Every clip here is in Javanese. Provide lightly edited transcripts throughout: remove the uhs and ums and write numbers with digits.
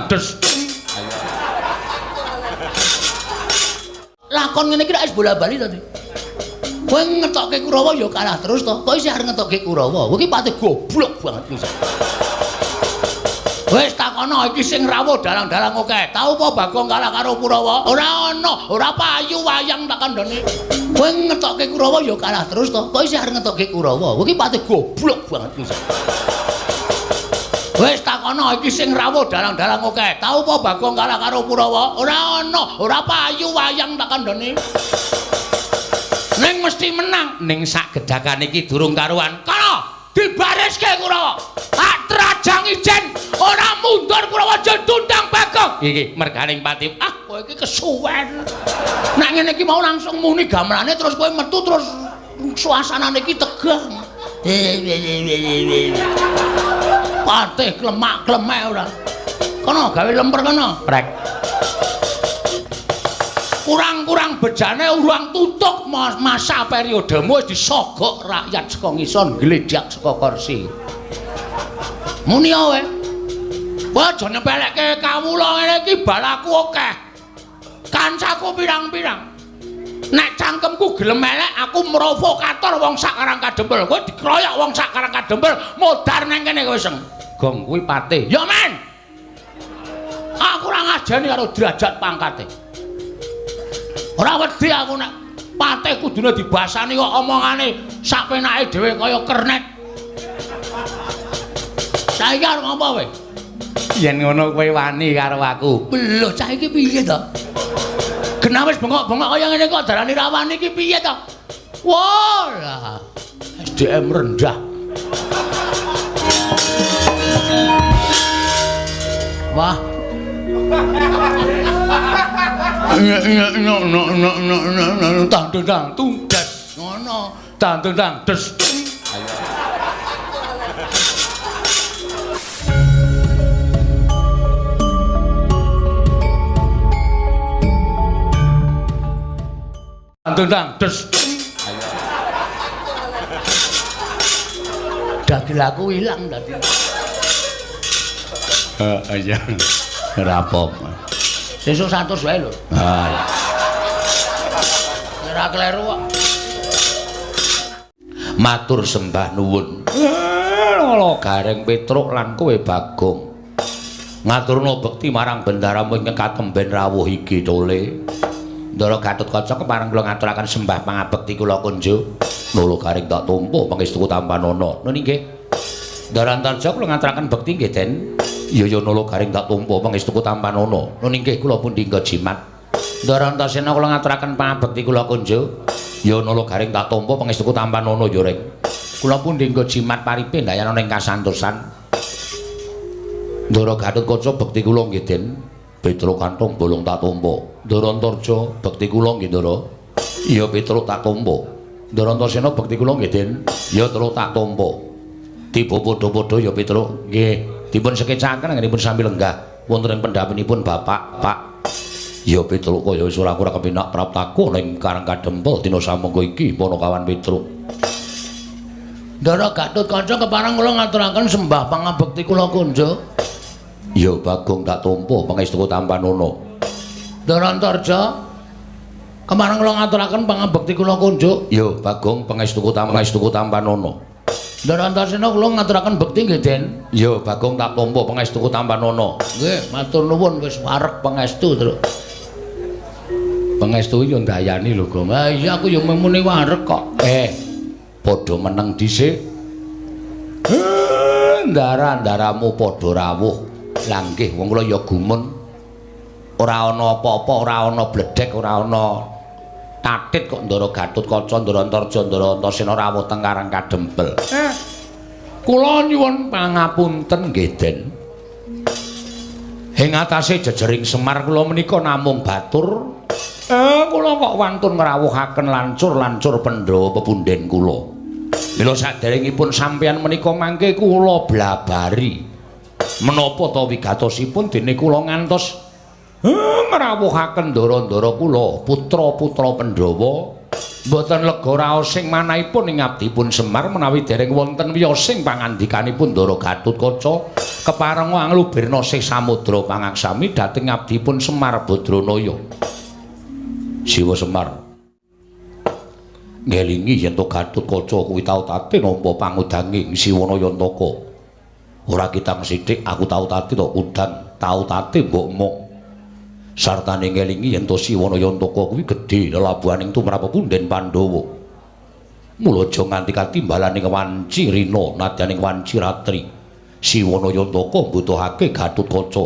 Des. Lakon ngene iki rak wis bola-bali to. Kowe ngetokke Kurawa ya kalah terus to. Kok isih arep ngetokke Kurawa? Kowe iki pati goblok banget iki. Wis takono iki sing rawuh dalang-dalang akeh. Tau apa Bagong kalah karo Kurawa? Ora ana, ora payu wayang tak kandhane. Kowe ngetokke Kurawa ya kalah terus to. Kok isih arep ngetokke Kurawa? Kowe iki pati goblok banget iki. Wis takono iki sing rawuh dalang-dalang akeh. Tau apa Bagong kalah karo Kurawa? Ora ana, ora payu wayang tak kandhane. Ning mesti menang. Ning sak gedhakan iki durung karuan. Kono dibariske Kurawa. Tak trajang ijen ora mundur Kurawa jendundang Bagong. Iki merganing pati. Ah, kowe iki kesuwen. Nek ngene iki mau langsung muni gamelane terus kowe metu terus suasanane iki tegang. Patih klemak-klemek ora. Kono gawe lemper kono. Prek. Kurang-kurang bejane urang tutuk masa periodemu wis disogok rakyat saka ngisor ngledhak saka kursi. Muni wae. Kowe aja nyepelekke kawula ngene iki balaku akeh. Kancaku pirang-pirang. Nek cangkemku gelem elek aku provokator wong sak Karang Kadempel. Kowe dikroyok wong sak Karang Kadempel modar nang kene kowe seng. Gong kuwi patih. Ya men. Aku ora ngajeni karo derajat pangkate. Ora wedi aku nek patih kudune dibasani kok omongane sak penake dhewe kaya kernet. Saiki arep ngopo kowe? Yen ngono kowe wani karo aku. Lho cah iki piye to? Genah wis bengok-bengok kaya ngene kok darani ra wani iki piye to? Wah, lah. SDM rendah. Wah. Tang tang tunggas ngono. Tang tang des. Ayo. Tang des. Dagil aku ilang tadi. Heeh iya. Ora apa-apa. Sesuk 100 wae lho. Ha. Ora kleru kok. Matur sembah nuwun. Lolo Gareng Petruk lan kowe Bagong. Ngaturna bekti marang bendaramu ingkang katemben rawuh iki tole. Ndara Gatotkaca kepareng kula ngaturaken sembah pangabekti kula kunjuk. Lolo Gareng tak tampa pangestu tampanana. Nun inggih. Ndara Antarja kula ngaturaken bekti nggih Den. Iya ya Nolo Gareng tak tampa pangestuku tampanana. Nun inggih kula pundi jimat. Ndara Antasena kula ngaturaken pangabekti kula kunjuk. Ya Nolo Gareng tak tampa pangestuku tampanana ya Reng. Kula pundi jimat paripe ndayana ing kasantosan. Ndara Gatotkaca bekti kula nggih Den. Petruk kantong bolong tak tampa. Ndara Antarja bekti kula nggih Ndara. Iya Petruk tak tampa. Ndara Antasena bekti kula nggih Den. Ya Truk tak tampa. Tiba padha-padha ya Petruk. Nggih. Dipun sekecaken anggenipun sami lenggah wonten ing pendhapinipun Bapak, Pak. Ya Petruk kaya wis ora kurang kepenak praptaku ning Karang Kadempel dina samangka iki Panakawan Petruk. Ndara Gatotkaca kepareng kula ngaturaken sembah pangabekti kula kunjuk. Ya Bagong tak tampa pangestuku tampanana. Ndara Antarja kepareng kula ngaturaken pangabekti kula kunjuk. Ya Bagong pangestuku tampanana. Ndara Antasena kula ngaturaken bekti nggih Den. Ya Bagong tak tampa pangestuku tampanana. Nggih, matur nuwun wis wareg pangestu, Truk. Pangestu yo ndayani lho, Gong. Ha iya aku yo muni wareg kok. Padha meneng dhisik. Ndara-ndaramu padha rawuh. Lah nggih wong kula ya gumun. Ora ana apa-apa, ora ana bledhek, ora ana tatit kok Ndara Gatotkaca, Ndara Antarja, Ndara Antasena rawuh teng Karang Kadempel. Kula nyuwun pangapunten nggih Den. Ing atase jejering Semar kula menika namung batur. Kula kok wantun ngrawuhaken lancur-lancur Pandhawa pepunden kula. Mila saderengipun sampeyan menika mangke kula blabari. Menapa ta wigatosipun dene kula ngantos ngrawuhaken ndara-ndara kula, putra-putra Pandhawa. Mboten lega raos sing manahipun ing abdipun Semar menawi dereng wonten wiyosing pangandikanipun Ndara Gatotkaca keparenga anglubirna sih samudra pangaksami dhateng abdipun Semar Badranaya. Siwa Semar ngelingi yen to Gatotkaca kuwi tau tate nampa pangudanging Siwana Yantaka. Ora kitang sithik aku tau tate to udan, tau tate mbokmu. Sartane ngelingi yen to Siwana Yantaka kuwi gedhe lelabuhaning tumrap punden Pandhawa. Mula aja nganti katimbalaning wanci rina nadyaning wanci ratri. Siwana Yantaka mbutuhake Gatotkaca.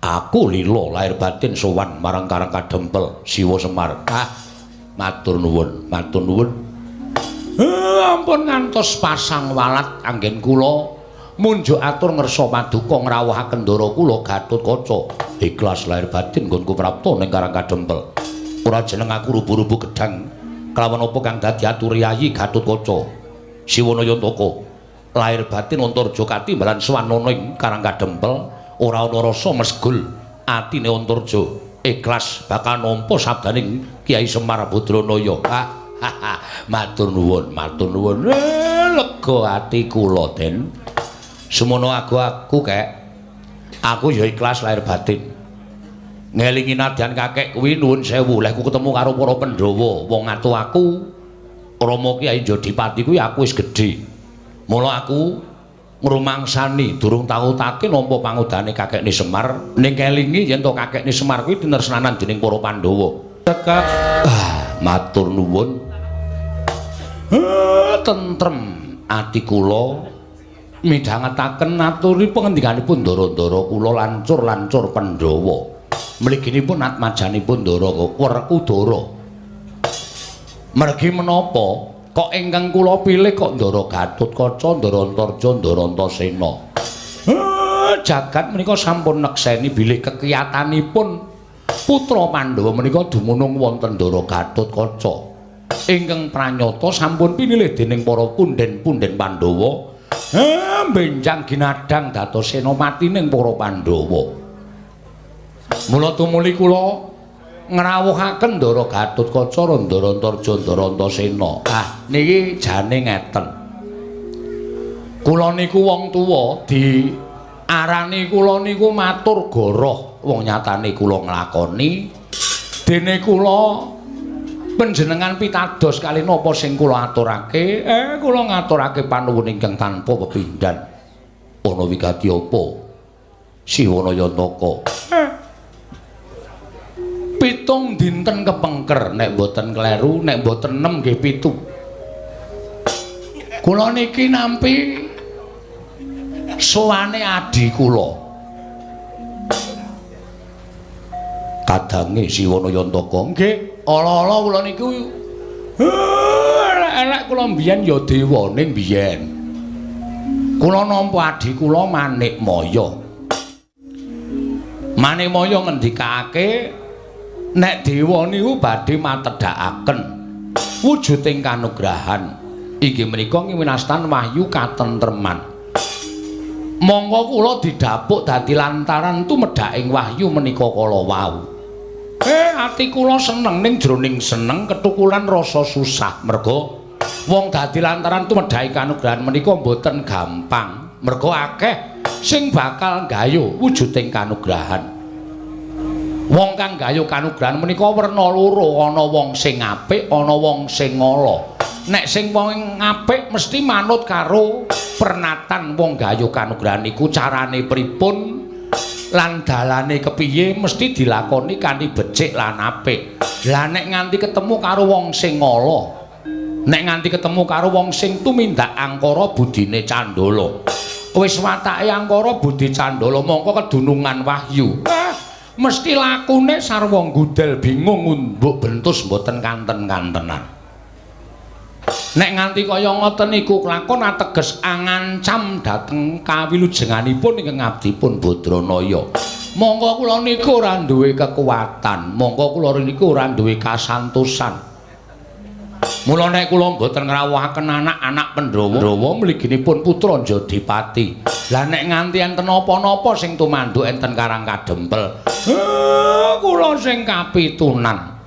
Aku lila lahir batin sowan marang Karang Kadempel Siwa Semar. Ah, matur nuwun, matur nuwun. Ampun ngantos pasang walat anggen kula munjuk atur ngersa paduka ngrawuhaken ndara kula Gatotkaca. Ikhlas lahir batin nggonku prapta ning Karang Kadempel. Ora jeneng aku rubu-rubu gedhang kelawan apa kang dadi atur Yayi Gatotkaca. Siwana Yantaka lahir batin Antarja katimbalan swanana ing Karang Kadempel ora ana rasa mesgul atine Antarja. Ikhlas bakal nampa sabdaning Kyai Semar Badranaya. Matur nuwun, matur nuwun. Lega ati kula, Den. Semono aku kek. Aku ya ikhlas lahir batin. Ngelingi nadyan kakek kuwi nuwun sewu, lehku ketemu karo para Pandhawa, wong ngatu aku Rama Kyai Jodipati kuwi aku wis gedhe. Mula aku ngrumangsani durung tau take nampa pangudane kakekne Semar. Ning kelingi yen to kakekne Semar kuwi tinresnanan dening para Pandhawa. Tekak matur nuwun. Tentrem ati kula. Midhangetaken aturi pangendikanipun ndara-ndara kula lancur-lancur Pandhawa. Mliginipun atmajanipun Ndara Werkudara. Mergi menapa kok ingkang kula pilih kok Ndara Gatotkaca, Ndara Antarja, Ndara Antasena. Jagat menika sampun nekseni bilih kekiyatanipun putra Pandhawa menika dumunung wonten Ndara Gatotkaca. Ingkang pranyata sampun pinilih dening para punden-punden Pandhawa. Benjang ginadang dados senopati ning para Pandhawa. Mula tumuli kula ngrawuhaken Ndara Gatotkaca, Ndara Antarja, Ndara Antasena. Ah, niki jane ngeten. Kula niku wong tuwa di arani kula niku matur goroh, wong nyatane kula nglakoni. Dene kula panjenengan pitados kali napa sing kula aturake? Kula ngaturake panuwun ingkang tanpa pepindhan. Ana wigati apa? Siwana Yantaka. 7 dinten kepengker nek mboten kleru, nek mboten 6 nggih 7. Kula niki nampi sowane adhi kula. Kadange Siwana Yantaka nggih. Ala-ala kula niku elek-elek kula mbiyen ya dewa ning biyen. Kula nampa adhi kula Manikmaya. Manikmaya ngendikake nek dewa niku badhe matedhakaken wujuding kanugrahan. Inggih menika ngiwinastan wahyu katentreman. Monggo kula didhapuk dadi lantaran tumedhaking wahyu menika kala wau. Ati kula seneng ning jroning seneng ketukulan rasa susah merga wong dadi lantaran tumedhake kanugrahan menika mboten gampang merga akeh sing bakal gayuh wujuding kanugrahan. Wong kang gayuh kanugrahan menika werna loro, ana wong sing apik, ana wong sing ala. Nek sing wong apik mesti manut karo pernatan wong gayuh kanugrahan iku carane pripun lan dalane kepiye mesti dilakoni kanthi becik lan apik. Lah nek nganti ketemu karo wong sing ala, nek nganti ketemu karo wong sing tumindak angkara budine candala, wis watake angkara budi candala mongko kedunungan wahyu. Mesti lakune sarwa nggudel bingung ngumbuk bentus mboten kanten-kantenan. Nek nganti kaya ngoten niku kelakon ateges angancam dhateng kawilujenganipun ingkang abdipun Badranaya. Monggo kula niku ora duwe kekuatan, monggo kula niku ora duwe kasantosan. Mula nek kula mboten ngrawuhaken anak-anak Pandhawa mliginipun putra Jodipati. Lah nek nganti enten napa-napa sing tumanduk enten Karang Kadempel, kula sing kapitunan.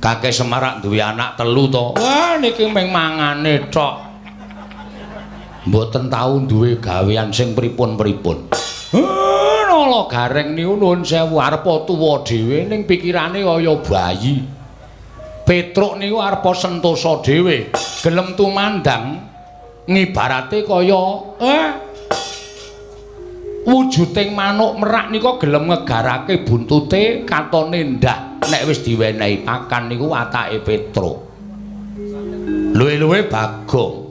Kakek Semar duwe anak telu to. Wah niki mung mangane tok. Mboten tau duwe gawean sing pripun-pripun. Nala Gareng niku nuwun sewu arep tuwa dhewe ning pikirane kaya bayi. Petruk niku arep sentosa dhewe, gelem tumandang ngibarate kaya wujuding manuk merak nika gelem ngegarake buntute katone ndah nek wis diwenehi pakan niku watake Petruk. Luwe-luwe Bagong.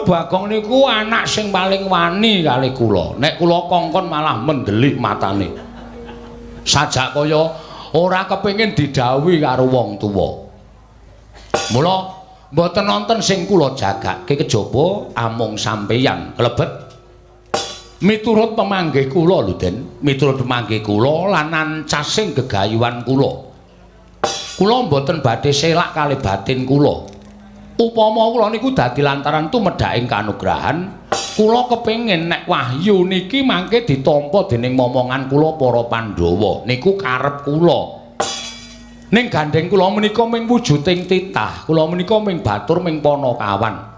Bagong niku anak sing paling wani kali kula. Nek kula kongkon malah mendelik matane. Sajak kaya ora kepengin didhawuhi karo wong tuwa. Mula mboten nonton sing kula jagake kejaba amung sampeyan klebet miturut pemanggih kula lho Den, miturut pemanggih kula lan ancasing gegayuhan kula. Kula mboten badhe selak kali batin kula. Upama kula niku dadi lantaran tumedhaking kanugrahan, kula kepengin nek wahyu niki mangke ditampa dening momongan kula para Pandhawa. Niku karep kula. Ning gandheng kula menika ming wujuding titah, kula menika ming batur ming panakawan.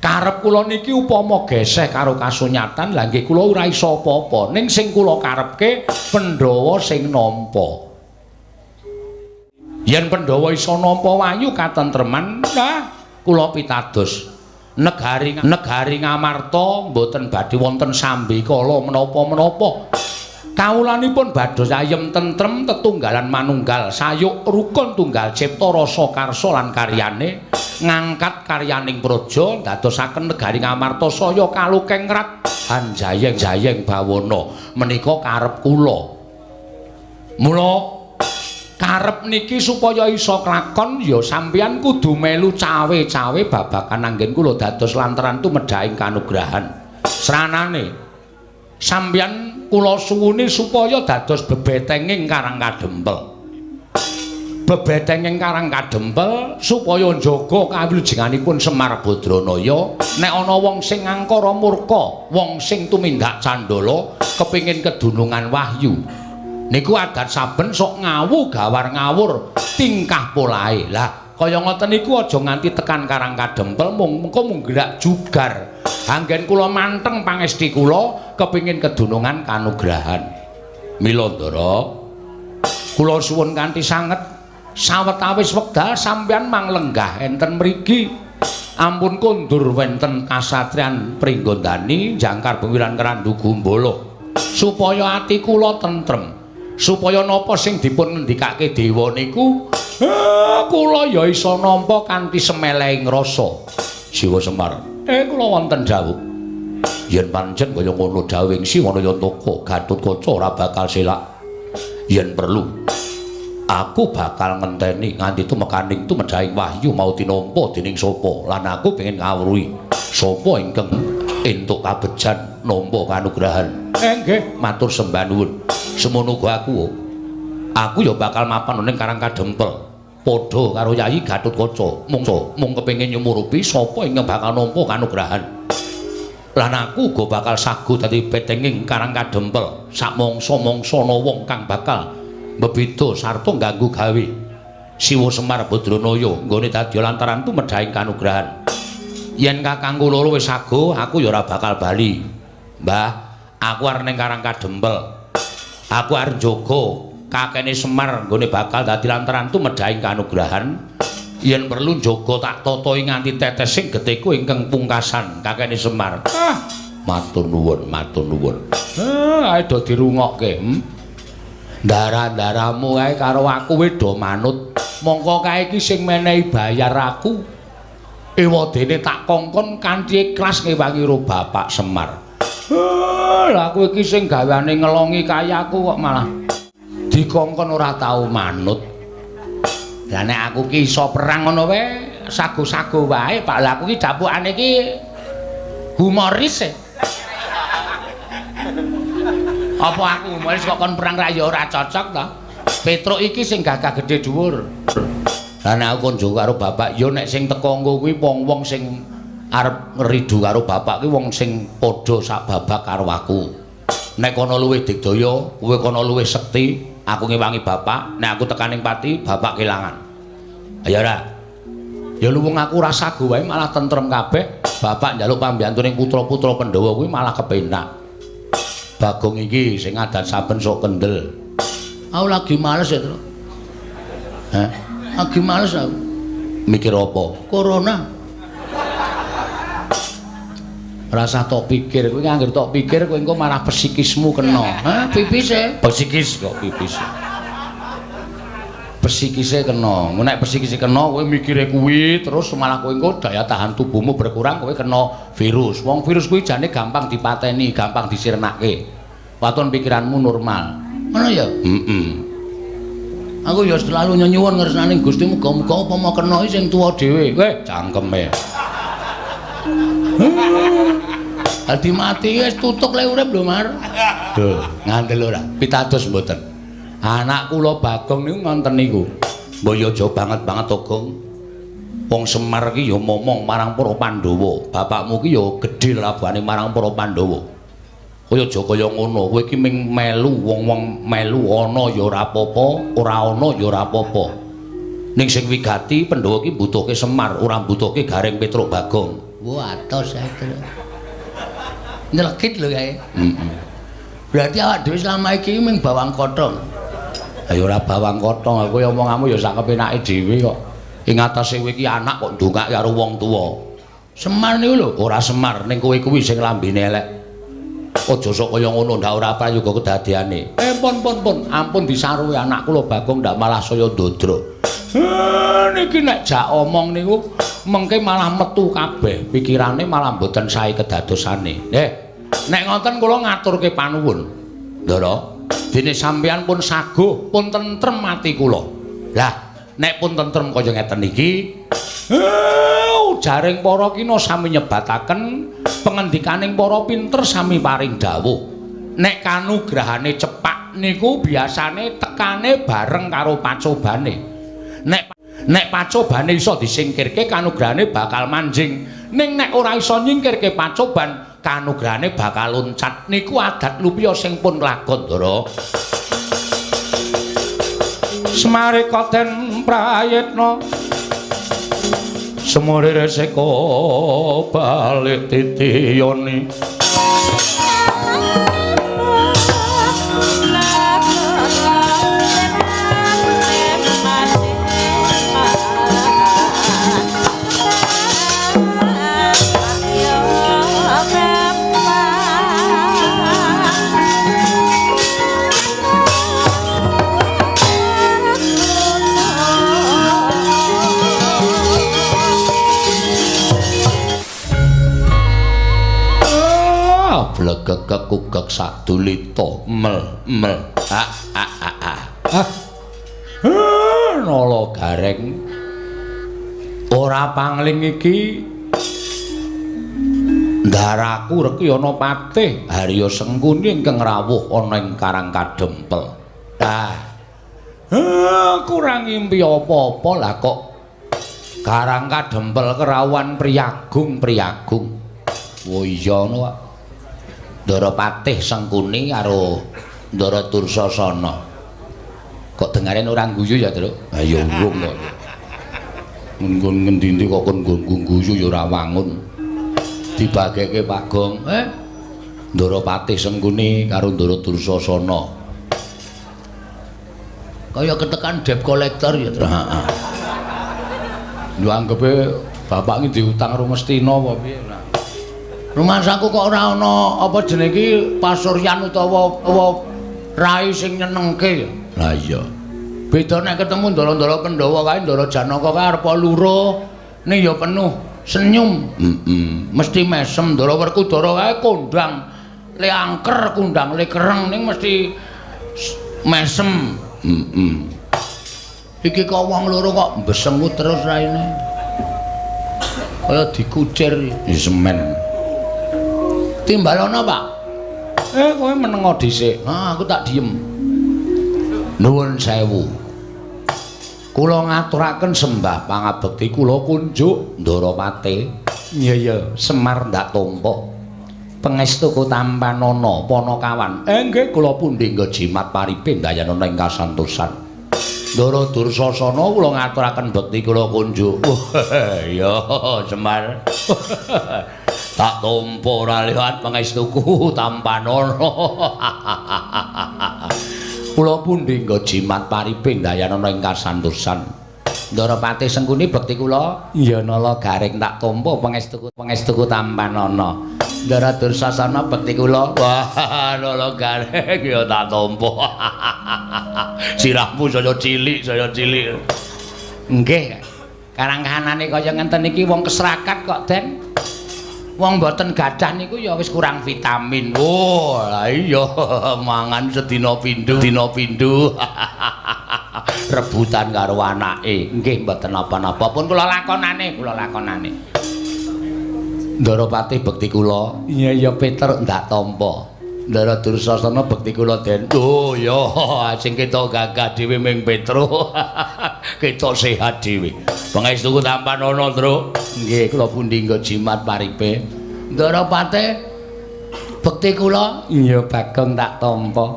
Karep kula niki upama geseh karo kasunyatan, lha nggih kula ora iso apa-apa. Ning sing kula karepke Pandhawa sing nampa. Yen Pandhawa iso nampa wahyu katentreman, nah kula pitados. Negari Ngamarta mboten badhe wonten sambekala menapa-menapa. Kawulanipun badhe ayem tentrem tetunggalan manunggal sayuk rukun tunggal cipta rasa karsa lan karyane ngangkat karyaning praja ndadosaken negari Ngamarta saya kalukengrat hanjayeng-jayeng bawana. Menika karep kula. Mula karep niki supaya iso klakon ya sampeyan kudu melu cawe-cawe babagan anggen kula dados lantaran tumedhaking kanugrahan. Sranane sampeyan kula suwuni supaya dados bebetenging Karang Kadempel. Bebetenging Karang Kadempel supaya njaga kawilujenganipun Semar Badranaya. Nek ana wong sing angkara murka, wong sing tumindak candala kepengin kedunungan wahyu, niku adat saben sok ngawu gawar ngawur tingkah polahe. Lah kaya ngoten niku aja nganti tekan Karang Kadempel mung mengko mung gerak jugar. Anggen kula manteng pangesti kula kepengin kedunungan kanugrahan. Mila Ndara, kula suwun kanthi sanget sawetawis wekdal sampeyan manglenggah enten mriki. Ampun kondur wonten kasatriyan Pringgondani jangkar bengi lan Kerandu Gumbala supaya ati kula tentrem. Supaya napa sing dipun ngendikake dewa niku kula ya iso nampa kanthi semelehing rasa. Siwa Semar, kula wonten dawuh. Yen pancen kaya ngono dawuhing Siwa Nayantaka, Gatotkaca ora bakal selak. Yen perlu aku bakal ngenteni nganti tumekaning tumedhaing wahyu mau tinampa dening sapa lan aku pengin ngawruhi sapa ingkang entuk kabejan nampa kanugrahan. Nggih, matur sembah nuwun. Semono uga aku ya bakal mapan ning Karang Kadempel padha karo Yayi Gatotkaca mung kepengin nyumurupi sapa ingkang bakal nampa kanugrahan. Lan aku uga bakal sagu dadi betenging Karang Kadempel sak mangsa-mangsa ana wong kang bakal mbebeda sarta ngganggu gawe Siwa Semar Badranaya nggone dadi lantaran tumedhaing kanugrahan. Yen kakangku loro wis sago, aku ya ora bakal bali. Mbah, aku arep ning Karang Kadempel. Aku arep njaga kakene Semar nggone bakal dadi lantaran tumedhaing kanugrahan. Yen perlu njaga tak tatahi nganti tetesing getihku ingkang pungkasan kakene Semar. Ah, matur nuwun, matur nuwun. Ae do dirungokke. Ndara-ndaramu kae karo aku wis do manut. Mongko kae iki sing menehi bayar aku. Ewadene tak kongkon kanthi ikhlas ngewangi ro Bapak Semar. Lah kowe iki sing gaweane ngelongi kayaku kok malah dikongkon ora tau manut. Lah nek aku ki iso perang ngono wae, sago-sago wae, Pak. Lah aku ki dapukane iki humoris e. Apa aku humoris kok kon perang ra ya ora cocok to. Petruk iki sing gagah gedhe dhuwur. Lah nek aku kon jogo karo bapak, ya nek sing teko engko kuwi wong-wong sing arep ngridu karo bapak kuwi wong sing padha sak babak karo aku. Nek kono luwih digdaya, kowe kono luwih sekti, Aku ngewangi bapak, nek aku tekaning pati, bapak kelangan. Ayo ora. Ya luwung aku ora sago wae malah tentrem kabeh. Bapak njaluk pambiyantu ning putra-putra Pandhawa kuwi malah kepenak. Bagong iki sing adat saben sok kendel. Aku lagi males ya, Tru. Hah? Lagi males aku. Mikir apa? Corona. Rasa tok pikir, kowe anggere tok pikir kowe engko malah psikismu kena. Hah, pipise? Psikis kok pipis. Psikise kena. Nek psikise kena kowe mikire kuwi terus malah kowe engko daya tahan tubuhmu berkurang, kowe kena virus. Wong virus kuwi jane gampang dipateni, gampang disirnake. Waton pikiranmu normal. Ngono ya? Heeh. Aku ya selalu nyuwun ngersane Gusti muga-muga upama kena iki sing tuwa dhewe. Weh, cangkeme. Dadi mati wis tutuk le urip lho, Mar. Duh, ngandel ora? Pitados mboten. Anak kula Bagong niku ngonten niku. Mbok ya aja banget-banget to, Gong. Wong Semar ki ya momong marang para Pandhawa. Bapakmu ki ya gedhe lelabuhane marang para Pandhawa. Kowe aja kaya ngono, kowe iki ming melu wong-wong melu ana ya ora apa-apa, ora ana ya ora apa-apa. Ning sing wigati Pandhawa ki mbutuhke Semar, ora mbutuhke Gareng Petruk Bagong. Wah, atos ae. Nyelekit lho kae. Heeh. Berarti awak dhewe selama iki ming bawang kothong. Ha ya ora bawang kothong, aku ya omonganmu ya sak kepenake dhewe kok. Ing atase kowe iki anak kok ndongake karo wong tuwa. Semar niku lho, ora Semar ning kowe kuwi sing lambene elek. Aja sok kaya ngono, ndak ora prayoga kedadeane. Pun pun pun, ampun disaruwi anak kula Bagong ndak malah saya ndodro. Niki nek jak omong niku mengke malah metu kabeh, pikirane malah mboten sae kedadosane. Nek ngoten kula ngaturke panuwun. Ndara, dene sampeyan pun saguh, pun tentrem ati kula. Lah, nek pun tentrem kaya ngeten iki, jaring para kina sami nyebataken pengendikaning para pinter sami paring dawuh. Nek kanugrahane cepak niku biasane tekane bareng karo pacobane. Nek pacobane iso disingkirke kanugrahane bakal manjing. Ning nek ora iso nyingkirke pacoban, kanugrahane bakal loncat. Niku adat lupiya sing pun lagon, Ndara. Semarika den prayitna semure reseka balik titiyoni. Blegek kugek sadulita mel mel a a a a. Nala Gareng ora pangling iki ndaraku reki ana patih Harya Sengkuni ingkang rawuh ana ing Karang Kadempel. Ah, kurang ngimpi apa-apa lah kok Karang Kadempel kerawuhan priyagung priyagung. Oh iya ngono kok. Ndara Patih Sengkuni karo Ndara Dursasana. Kok dengaren ora guyu ya, Truk? Ha ya urung kok. Nggon ngendi-endi kok kon nggon guyu ya ora wangun. Dibageke Pak Gong. Ndara Patih Sengkuni karo Ndara Dursasana. Kaya ketekan debt collector ya, Truk. Heeh. Lho anggepe bapak iki diutang karo Mestina apa piye? Rumangsaku kok ora ana apa jenenge iki pasuryan utawa apa rai sing nyenengke ya. Lah iya. Beda nek ketemu ndara-ndara Pandhawa kae, Ndara Janaka kae arep loro ning ya penuh senyum. Heeh. Mesti mesem. Ndara Werkudara kae kondang le angker, kondang le kereng ning mesti mesem. Heeh. Iki kok wong loro kok mbesengut terus raine. Kaya dikucir. Ya semen. Timbalono, Pak. Kowe menengo dhisik. Ah, aku tak diem. Nuwun sewu. Kula ngaturaken sembah pangabekti kula kunjuk Ndara Patih. Iya iya, Semar ndak tampa. Pangestuku tampanana Panakawan. Nggih kula pundi nggo jimat paripe ndayanana ing kasantosan. Ndara Dursasana kula ngaturaken bekti kula kunjuk. Ya Semar. Tak tampa ora liwat pangestuku tampanana. Kula pundi nggo jimat paripe ndayanana ing kasantosan. Ndara Patih Sengkuni bekti kula. Ya Nala Gareng tak tampa pangestuku pangestuku tampanana. Ndara Dursasana bekti kula. Wah, Nala Gareng ya tak tampa. Sirahmu saya cilik, saya cilik. Nggih. Karang kahanane kaya ngenten iki wong kesrakat kok, Den. Wong mboten gadah niku ya wis kurang vitamin. Oh, lah iya mangan sedina pindho, dina pindho. Rebutan karo anake. Nggih mboten napa-napa. Pun kula lakonane, kula lakonane. Ndara Patih bekti kula. Iya ya Peter ndak tampa. Ndara Dursasana bekti kula Den. Oh ya sing ketok gagah dhewe ming Petro. Ketok sehat dhewe. Pangestuku tampanana, Truk. Nggih kula pundi nggo jimat paripe. Ndara Patih bekti kula. Iya Bagong tak tampa.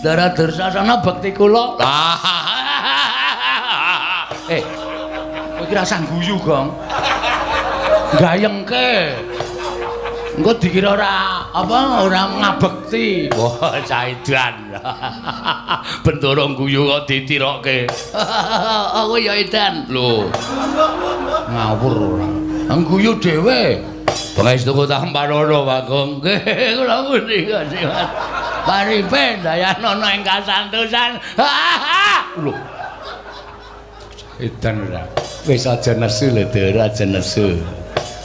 Ndara Dursasana bekti kula. Kowe iki rasah guyu, Gong. Gayengke. Engko dikira ora apa ora ngabekti. Wah, caidan. Bendara guyu kok ditirokke. Aku ya edan. Lho. Ngawur ora. Guyu dhewe. Pangestuku tampanana, Bagong. Nggih, kula pundi jimat. Paripe ndayanana ing kasantosan. Lho. Edan ora. Wis aja nesu lho, Ndara, aja nesu.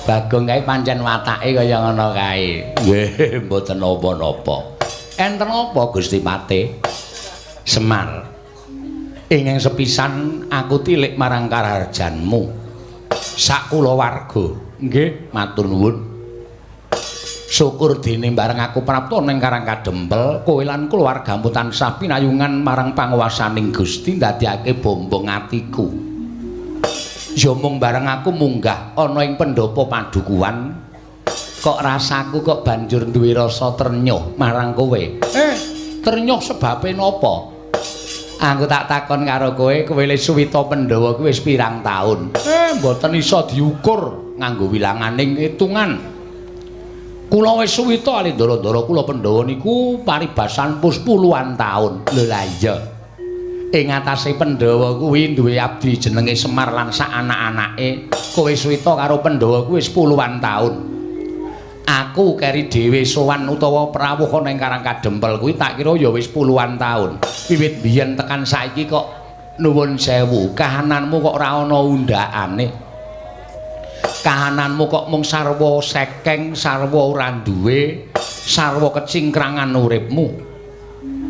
Bagong kae pancen watake kaya ngono kae. Nggih, mboten napa-napa. Enten apa Gusti Patih? Semar. Ingkang sepisan aku tilik marang karajanmu. Sak kulawarga. Nggih, matur nuwun. Syukur dene bareng aku prapta ning Karang Kadempel, kowe lan keluargamu tansah pinayungan marang panguwasaning Gusti ndadekake bombong atiku. Ya mung bareng aku munggah ana ing pendhapa padukuhan kok rasaku kok banjur duwe rasa trenyuh marang kowe. Trenyuh sebabe napa? Aku tak takon karo kowe, kowe le suwita Pandhawa kuwi wis pirang taun? Mboten iso diukur nganggo wilanganing hitungan. Kula wis suwita ali ndara-ndara kula Pandhawa niku paribasan pus puluhan taun. Lho lah iya. Ing atase Pandhawa kuwi duwe abdi jenenge Semar lan sak anak-anake. Kowe suwita karo Pandhawa kuwi wis puluhan taun. Aku keri dhewe sowan utawa prawuh ana ing Karang Kadempel kuwi tak kira ya wis puluhan taun. Wiwit biyen tekan saiki kok nuwun sewu, kahananmu kok ora ana undakane. Kahananmu kok mung sarwa sekeng, sarwa ora duwe, sarwa kecingkrangan uripmu.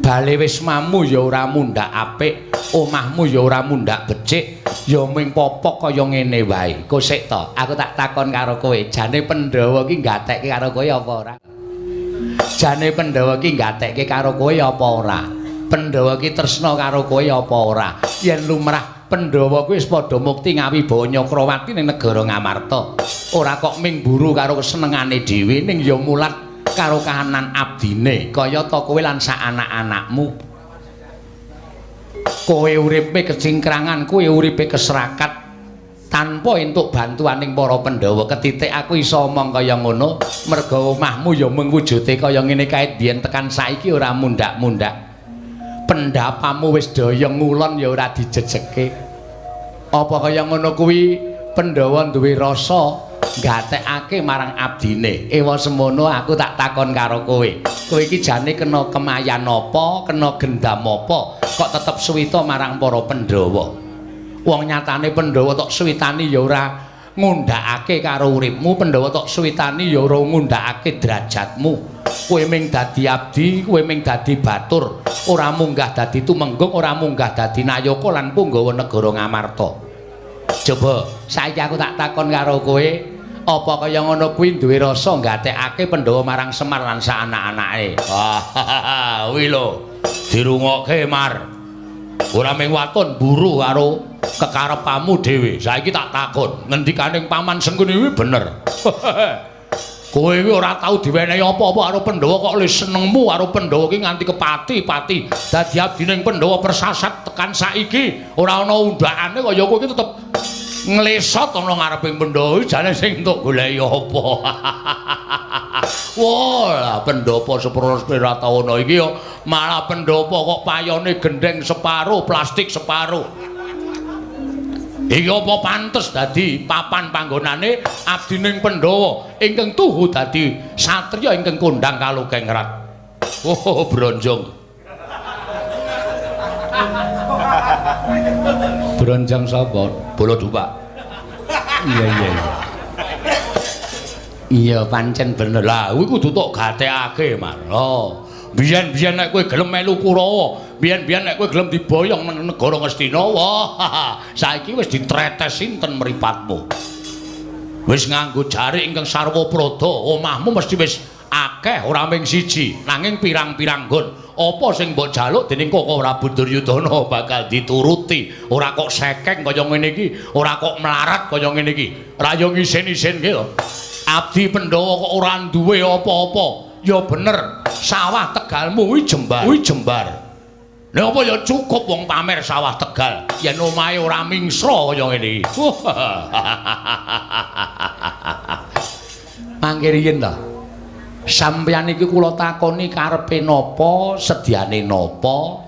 Bale wismamu ya ora mundhak apik, omahmu ya ora mundhak becik, ya mung popok kaya ngene wae. Kosek to, aku tak takon karo kowe, jane Pandhawa ki gatekke karo kowe apa ora? Jane Pandhawa ki gatekke karo kowe apa ora? Pandhawa ki tresna karo kowe apa ora? Yen lumrah Pandhawa kuwi wis padha mukti ngawibawa Nyakrawati ning negara Ngamarta. Ora kok ming buru karo kesenengane dhewe, ning ya mulat karo kahanan abdine kaya ta kowe lan sak anak-anakmu. Kowe uripe kecingkrangan, kowe uripe keserakat tanpa entuk bantuaning para Pandhawa. Ketitik aku iso omong kaya ngono merga omahmu ya mung wujude kaya ngene kae biyen tekan saiki ora mundhak-mundhak. Pendapamu wis daya ngulon ya ora dijejeke. Apa kaya ngono kuwi Pandhawa duwe rasa gatekake marang abdine. Ewa semono aku tak takon karo kowe. Kowe iki jane kena kemayan apa, kena gendam apa, kok tetep suwita marang para Pandhawa? Wong nyatane Pandhawa tok suwitani ya ora ngundhakake karo uripmu, Pandhawa tok suwitani ya ora ngundhakake derajatmu. Kowe ming dadi abdi, kowe ming dadi batur, ora munggah dadi tumenggung, ora munggah dadi nayaka lan punggawa negara Ngamarta. Coba saiki aku tak takon karo kowe, apa kaya ngono kuwi duwe rasa gatekake Pandhawa marang Semar lan sak anak-anake? Wah, kuwi lho dirungokke Mar. Ora mung waton buru karo kekarepanmu dhewe. Saiki tak takon, ngendikaning Paman Sengkuni kuwi bener. Kowe iki ora tau diwenehi apa-apa karo Pandhawa kok le senengmu karo Pandhawa iki nganti kepati-pati. Dadi abdining Pandhawa persasat tekan saiki ora ana undhakane kaya kowe iki tetep nglesot ana ngareping Pandhawa iki jane sing entuk goleki apa. Wah, lah pendhapa sepuro Pratawana iki ya malah pendhapa kok payone gendheng separo, plastik separo. Iki apa pantes dadi papan panggonane abdining Pandhawa ingkang tuhu dadi satriya ingkang kondhang kalukengrat. Oh, bronjong. Bronjong sapa? Bala Dupak. Iya iya iya. Iya pancen bener. Lah kuwi kudu tok gatekake, Mas. Oh. Biyen-biyen nek kowe gelem melu Kurawa, biyen-biyen nek kowe gelem diboyong nang negara Ngastina, wah, saiki wis ditretes sinten mripatmu. Wis nganggo jarik ingkang sarwa prada, omahmu mesti wis akeh ora ming siji, nanging pirang-pirang nggon. Apa sing mbok jaluk dening Koko Prabu Duryudana bakal dituruti. Ora kok sekeng kaya ngene iki, ora kok melarat kaya ngene iki. Ra yo ngisin-isinke to. Abdi Pandhawa kok ora duwe apa-apa. Ya bener, sawah Tegalmu kuwi jembar. Kuwi jembar. Lha apa ya cukup wong pamer sawah Tegal yen omahe ora mingsra kaya ngene iki. Mangke riyin ta. Sampeyan iki kula takoni karepe napa, sediane napa?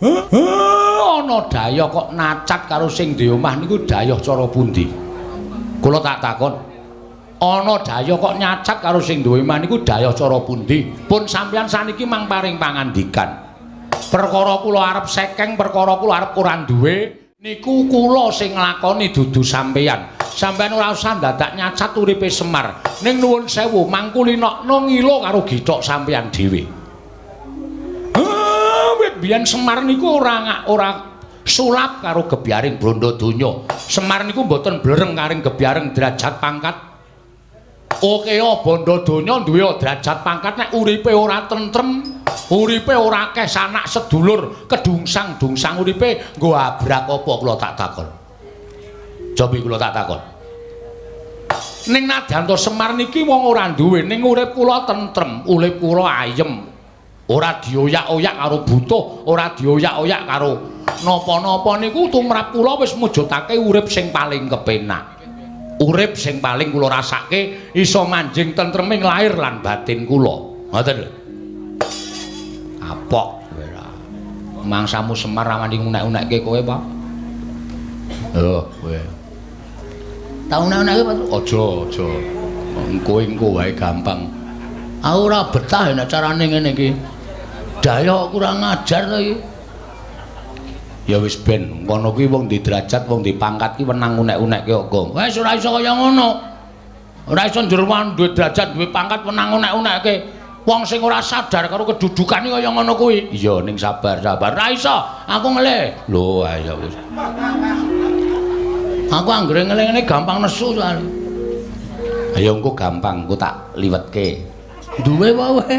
Ana dayah kok nacat karo sing duwe omah niku dayah cara pundi? Kula tak takon. Ana dayah kok nyacat karo sing duwe omah niku dayah cara pundi? Pun sampeyan saniki mang paring pangandikan. Perkara kula arep sekeng, perkara kula arep ora duwe niku kula sing nglakoni dudu sampeyan. Sampeyan ora usah dadak nyacat uripe Semar. Ning nuwun sewu mangkulinokno ngilo karo githok sampeyan dhewe. Wit biyen Semar niku ora sulap karo gebyaring bondo donya. Semar niku mboten blereng karing gebyaring derajat pangkat. Oke, bondo donya duwe derajat pangkat nek uripe ora tentrem, uripe ora akeh sanak sedulur, kedungsang-dungsang uripe nggo abrak apa kula tak takon. Cobi kula tak takon. Ning nadyan to Semar niki wong ora duwe, ning urip kula tentrem, urip kula ayem. Ora dioyak-oyak karo butuh, ora dioyak-oyak karo napa-napa niku tumrap kula wis mujudake urip sing paling kepenak. Urip sing paling kula rasake iso manjing tentreming lahir lan batin kula. Ngoten lho. Apok kowe ra. Mangsamu Semar ra wani ngunek-unekke kowe, Pak. Oh, kowe. Ta unek-unekke, Pak? Aja, aja. Engko engko wae gampang. Aku ora betah nek carane ngene iki. Daya kurang ajar to iki. Ya wis ben, kono kuwi wong di derajat, wong di pangkat ki wenang unek-unekke kok. Wis ora iso kaya ngono. Ora iso njerwan duwe derajat, duwe pangkat wenang unek-unekke. Wong sing ora sadar karo kedudukane kaya ngono kuwi. Iya, ning sabar, sabar. Ora iso, aku ngelih. Lho, ayo wis. Aku anggere ngelih ngene gampang nesu soalé. Ayo engko gampang, engko tak liwetke. Duwe apa kowe?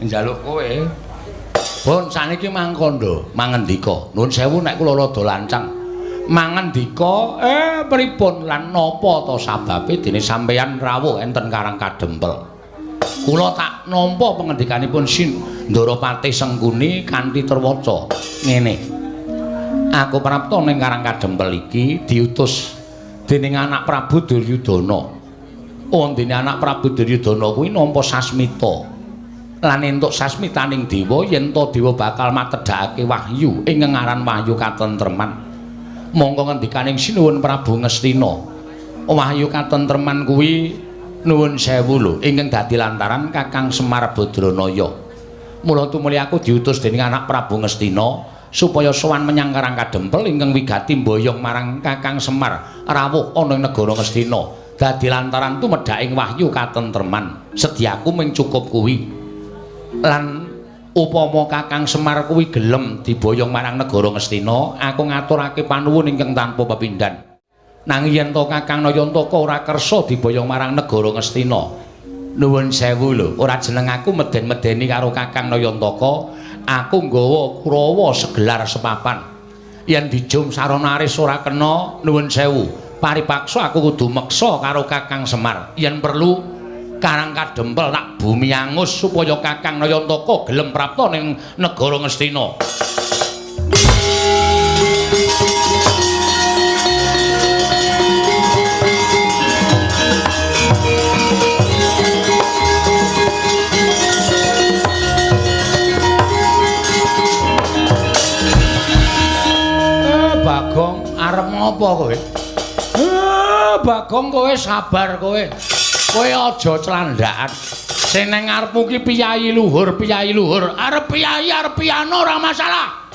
Njaluk kowe. Pun saniki mangkondo, mangendika. Nuwun sewu nek kula rada lancang. Mangendika, pripun lan napa ta sababe dene sampeyan rawuh enten Karang Kadempel? Kula tak nampa pangendikanipun Sin Ndorapati Sengkuni kanthi terwaca ngene. Aku prapta ning Karang Kadempel iki diutus dening anak Prabu Duryudana. Wondene anak Prabu Duryudana kuwi nampa sasmita. Lan entuk sasmitaning dewa yen ta dewa bakal matedhakake wahyu ing ngaran wahyu katentreman. Mongko ngendikaning Sinuwun Prabu Ngastina, wahyu katentreman kuwi nuwun sewu lho ingkang dadi lantaran Kakang Semar Badranaya. Mula tumuli aku diutus dening anak Prabu Ngastina supaya sowan menyang Karang Kadempel ingkang wigati mboyong marang Kakang Semar rawuh ana ing negara Ngastina. Dadi lantaran tumedhaking wahyu katentreman. Sediaku mung cukup kuwi. Lan upama Kakang Semar kuwi gelem diboyong marang negara Ngastina, aku ngaturake panuwun ingkang tanpa pepindhan. Nanging yen to Kakang Nayantaka ora kersa diboyong marang negara Ngastina, nuwun sewu lho, ora jeneng aku meden-medeni karo Kakang Nayantaka, aku nggawa Kurawa segelar sepapan. Yen dijum sarana aris ora kena, nuwun sewu, paripaksa aku kudu meksa karo Kakang Semar. Yen perlu Karang Kadempel tak bumi angus supaya Kakang Nayantaka gelem prapta ning negara Ngastina. Bagong arep ngopo kowe? Bagong kowe sabar kowe. Kowe aja clandhakan. Sing nang ngarepmu ki piyayi luhur, piyayi luhur. Arep piyayi, arep piyano ora masalah.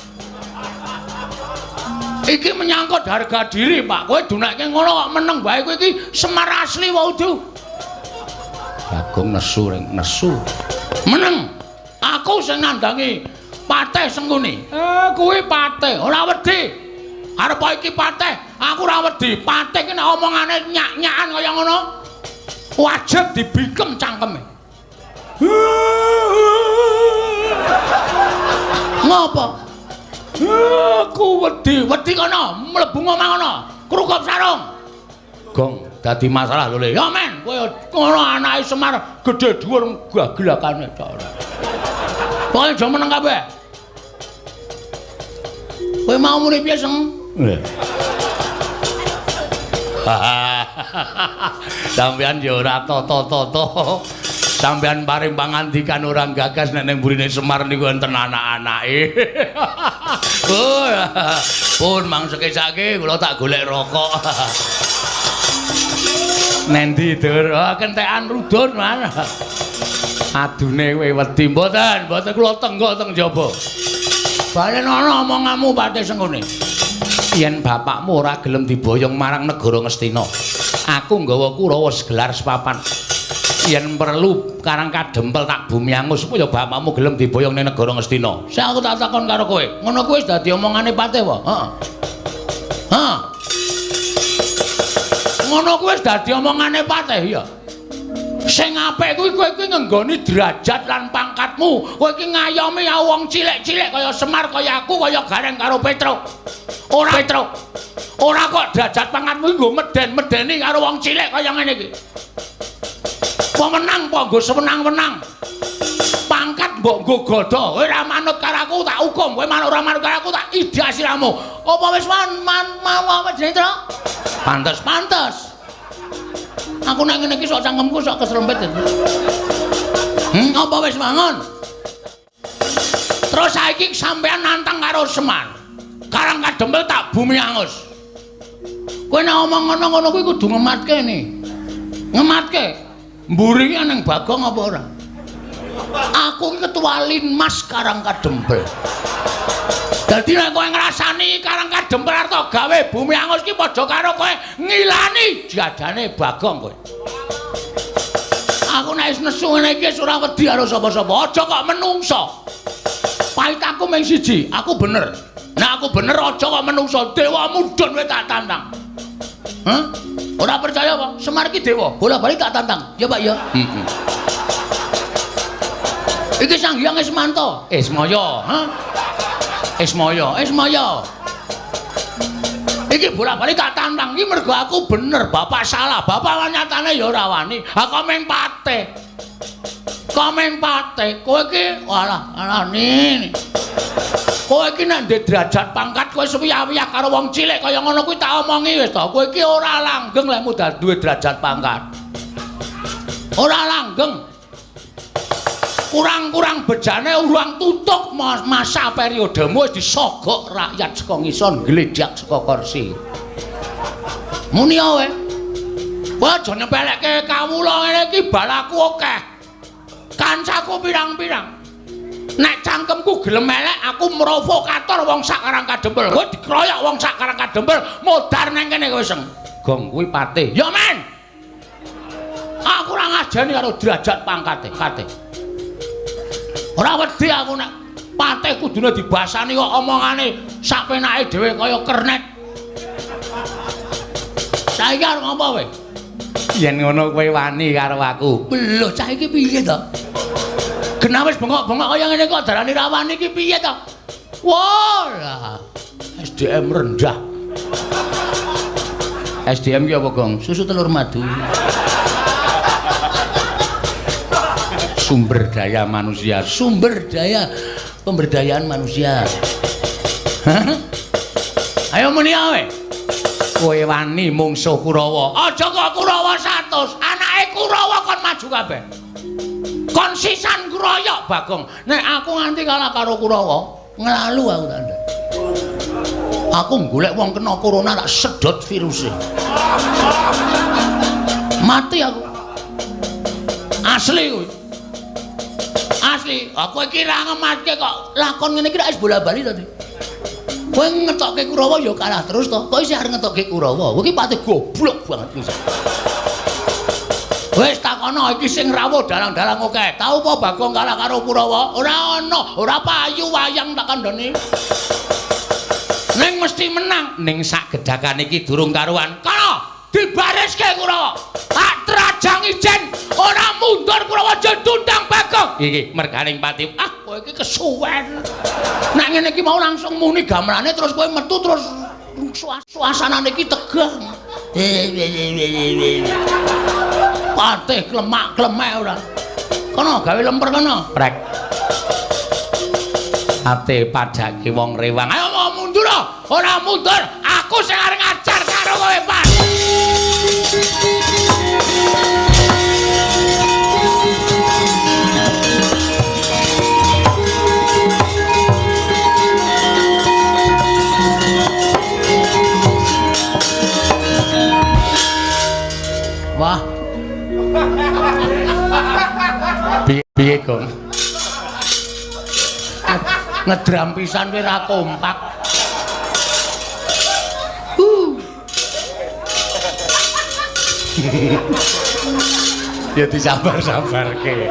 Iki menyangkut harga diri, Pak. Kowe dunekke ngono kok meneng wae kowe iki Semar asli wae udu. Bagong nesu ring nesu. Meneng. Aku sing nandangi Patih Sengkuni. Kuwi patih, ora wedi. Arep iki patih, aku ora wedi. Patih ki nek omongane nyak-nyakan kaya ngono, wajib dibikem cangkeme. Ngopo? Aku wedi, wedi kono, mlebu omah kono, krukup sarung. Gong, dadi masalah lho Le. Ya men, kowe ngono anake Semar gedhe dhuwur gagelakane tok. Pokoke aja meneng kabeh. Kowe mau muni piye, Seng? Sampeyan ya ora tata-tata. Sampeyan paring pangandikan ora gagas nek ning burine Semar niku enten anak-anake. Pun mangsekesake kula tak golek rokok. Nendi, Dur? Oh, kentekan rudun, Man. Adune kowe wedi mboten, mboten kula tenggok teng jaba. Balen ana omonganmu Patih Sengkuni. Yen bapakmu ora gelem diboyong marang negara Ngastina, aku nggawa Kurawa segelar sepapan. Yen perlu Karang Kadempel tak bumi angus supaya bapakmu gelem diboyong ning negara Ngastina. Sing aku tak takon karo kowe, ngono kuwi wis dadi omongane Patih wae. Heeh. Heeh. Ngono kuwi wis dadi omongane Patih ya. Sing apik kuwi kowe kuwi ngenggoni derajat lan pangkatmu. Kowe iki ngayomi wong cilik-cilik kaya Semar, kaya aku, kaya Gareng karo Petruk. Ora Petruk. Ora kok derajat pangkatmu nggo meden-medeni karo wong cilik kaya ngene iki. Pemenang apa nggo sewenang-wenang. Pangkat mbok nggo godha. Kowe ora manut karo aku tak hukum, kowe manut ora manut karo aku tak idak siramu. Apa wis man mau apa jenenge, Truk? Pantes, pantes. Aku nek ngene iki sok cangkemku sok keserempet. Apa wis mangun? Terus saiki sampean nantang karo Semar. Karang Kadempel tak bumi angus. Kowe nek omong ngono-ngono kuwi kudu ngematke ni. Ngematke. Mburi ki nang Bagong apa ora? Aku ki ketua Linmas Karang Kadempel. Dadi nek kowe ngrasani Karang Kadempel arep gawe bumi angus ki padha karo kowe ngilani jadane Bagong kowe. Aku nek wis nesu ngene iki wis ora wedi karo sapa-sapa. Aja kok menungso. Pahitaku mung siji, aku bener. Nek aku bener aja kok menungso, dewa mudhun kowe tak tantang. Hah? Ora percaya apa? Semar ki dewa, bola-bali tak tantang. Ya Pak ya. Heeh. Iki Sang Hyang Ismanto. Ismaya, ha? Ismaya, Ismaya. Iki bola-bali tak tantang iki mergo aku bener, bapak salah. Bapak nyatane ya ora wani. Ha kok mung patih. Kok mung patih. Kowe iki walah, alane. Kowe iki nek ndek derajat pangkat kowe suwiyah-wiyah karo wong cilik kaya ngono kuwi tak omongi wis to. Kowe iki ora langgeng lek mudhar duwe derajat pangkat. Ora langgeng. Kurang-kurang bejane urang tutuk masa periodemu wis disogok rakyat saka ngisor ngledhak saka kursi. Muni kowe. Kowe aja nyepelekke kawula ngene iki balaku akeh. Kancaku pirang-pirang. Nek cangkemku gelem elek aku provokator wong sak Karang Kadempel. Kowe dikroyok wong sak Karang Kadempel modar nang kene kowe seng. Gong kuwi patih. Ya men. Aku ora ngajeni karo derajat pangkate, kate. Ora wedi aku nek patih kudune dibasani kok omongane sak penake dhewe kaya kernet. Saiki arep ngopo kowe? Yen ngono kowe wani karo aku. Lho cah iki piye to? Genah wis bengok-bengok kaya ngene kok darani ra wani iki piye to? Wah, lah. SDM rendah. SDM ki apa, Gong? Susu telur madu. Sumber daya manusia, sumber daya pemberdayaan manusia. Hah? Ayo muni ae. Kowe wani mungsuh Kurawa. Aja kok Kurawa 100, anake Kurawa kon maju kabeh. Kon sisan kroyok Bagong. Nek aku nganti kalah karo Kurawa, nglalu aku tandha. Aku golek wong kena corona tak sedot viruse. Mati aku. Asli kuwi. Asli, aku iki ra ngematke kok lakon ngene iki wis bola-bali to. Kowe ngetokke Kurawa ya kalah terus to. Kok isih arep ngetokke Kurawa? Kowe iki pati goblok banget wis. Wis takono iki sing rawuh dalang-dalang akeh. Tau apa Bagong kalah karo Kurawa? Ora ana, ora payu wayang tak kandhani. Ning mesti menang. Ning sak gedhakan iki durung karuan. Kono dibariske Kurawa. Tak trajang ijen ora mundur Kurawa jendundang Bagong. Iki merganing pati. Ah, kowe iki kesuwen. Nek ngene iki mau langsung muni gamelane terus kowe metu terus suasanane iki tegang. Patih klemak-klemek ora. Kono gawe lemper kono. Prek. Ate padake wong rewang. Ayo mau mundur. Ora mundur, aku sing arep ngajar karo kowe, Pak. Wah. Piye, Gong? Ngedram pisan kowe ora kompak. Ya disabar-sabarke.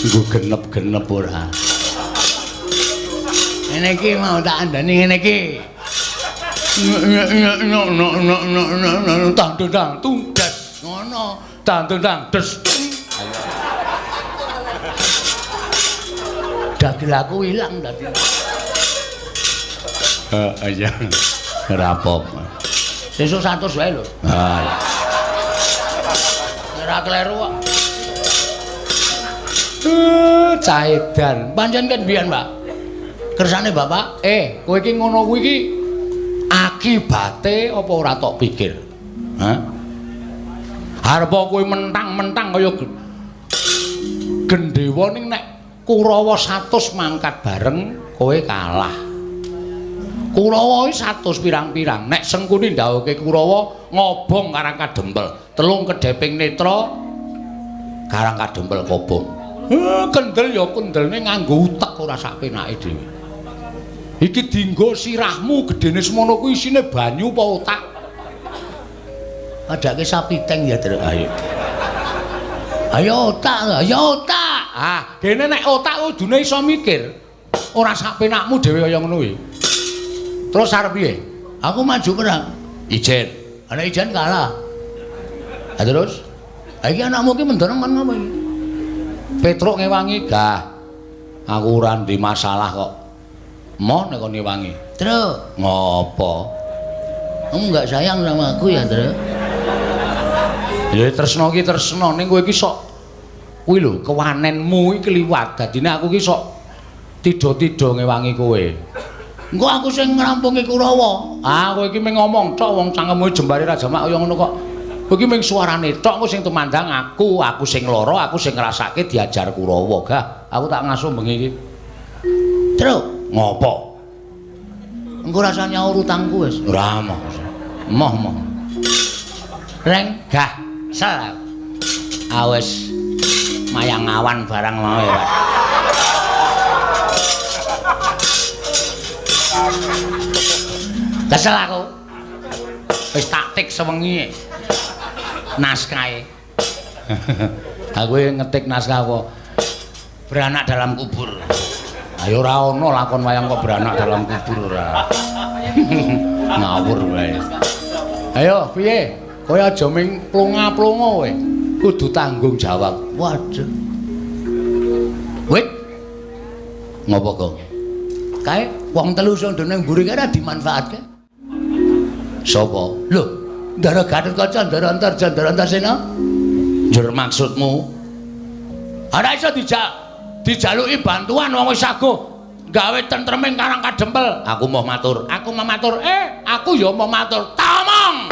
Nggo genep-genep ora. Ngene iki mau tak andani ngene iki. Tang tang tunggas ngono, tang tang des. Dagel aku ilang dadi. Heeh iya. Ora apa-apa. Sesuk 100 wae lho. Ha. Ora kleru kok. Caedan. Pancen kan biyen, Pak. Kersane Bapak, kowe iki ngono kuwi iki akibate apa ora tok pikir? Hah? Arep kowe mentang-mentang kaya gendhewa ning nek Kurawa 100 mangkat bareng kowe kalah. Kurawa iki 100 pirang-pirang. Nek Sengkuni ndhawuhke Kurawa ngobong Karang Kadempel, telung kedheping netra Karang Kadempel kobong. Kendel ya kendelne nganggo utek ora sak penake dhewe. Iki dienggo sirahmu gedene semono kuwi isine banyu apa otak? Padake sapi teng ya, Truk. Ayo. Ayo otak, ayo otak. Ah, dene nek otak kudune iso mikir. Ora sak penakmu dhewe kaya ngono kuwi. Terus arep piye? Aku maju perang. Ijen. Ana ijen kalah. Ha terus? Ha iki anakmu iki mendorong kon ngopo iki? Petruk ngewangi, gah. Aku ora ndek masalah kok. Moh nek kon ngewangi. Truk, ngopo? Kamu enggak sayang sama aku ya, Truk? Ya tresno iki tresno ning kowe iki sok kuwi lho kewanenmu iki kliwat. Dadine aku iki sok tidha-tidha ngewangi kowe. Engko aku sing ngrampungi Kurawa. Ah, kowe iki mung ngomong tok wong cangkemmu jembare ra jamak kaya ngono kok. Kowe iki mung suarane tok engko sing tumandang aku, aku sing lara, aku sing ngrasake diajar Kurawa. Gah, aku tak ngasuh bengi iki. Truk, ngopo? Engko rasa nyaur utangku wis. Ora moh. Moh moh. Reng, gah, sel. Awes mayang awan barang mau ya, Pak. Kesel aku. Wis taktik sewengi naskahe. Aku ngetik naskah apa? Beranak dalam kubur. Ayo ora ono lakon wayang kok beranak dalam kubur ora. Ngawur wae. Ayo piye? Kowe aja ming plonga-plonga kowe. Kudu tanggung jawab. Waduh. Wit. Ngopo, Gong? Kae wong telu sing ndone mburi kae ora dimanfaatke. Sapa? Lho, Ndara Gatotkaca, Ndara Antarja, Ndara Antasena. Njur maksudmu? Ora iso dijaluki bantuan wong wis saguh gawe tentreming Karang Kadempel. Aku mau matur, aku mau matur. Aku ya mau matur. Tamong.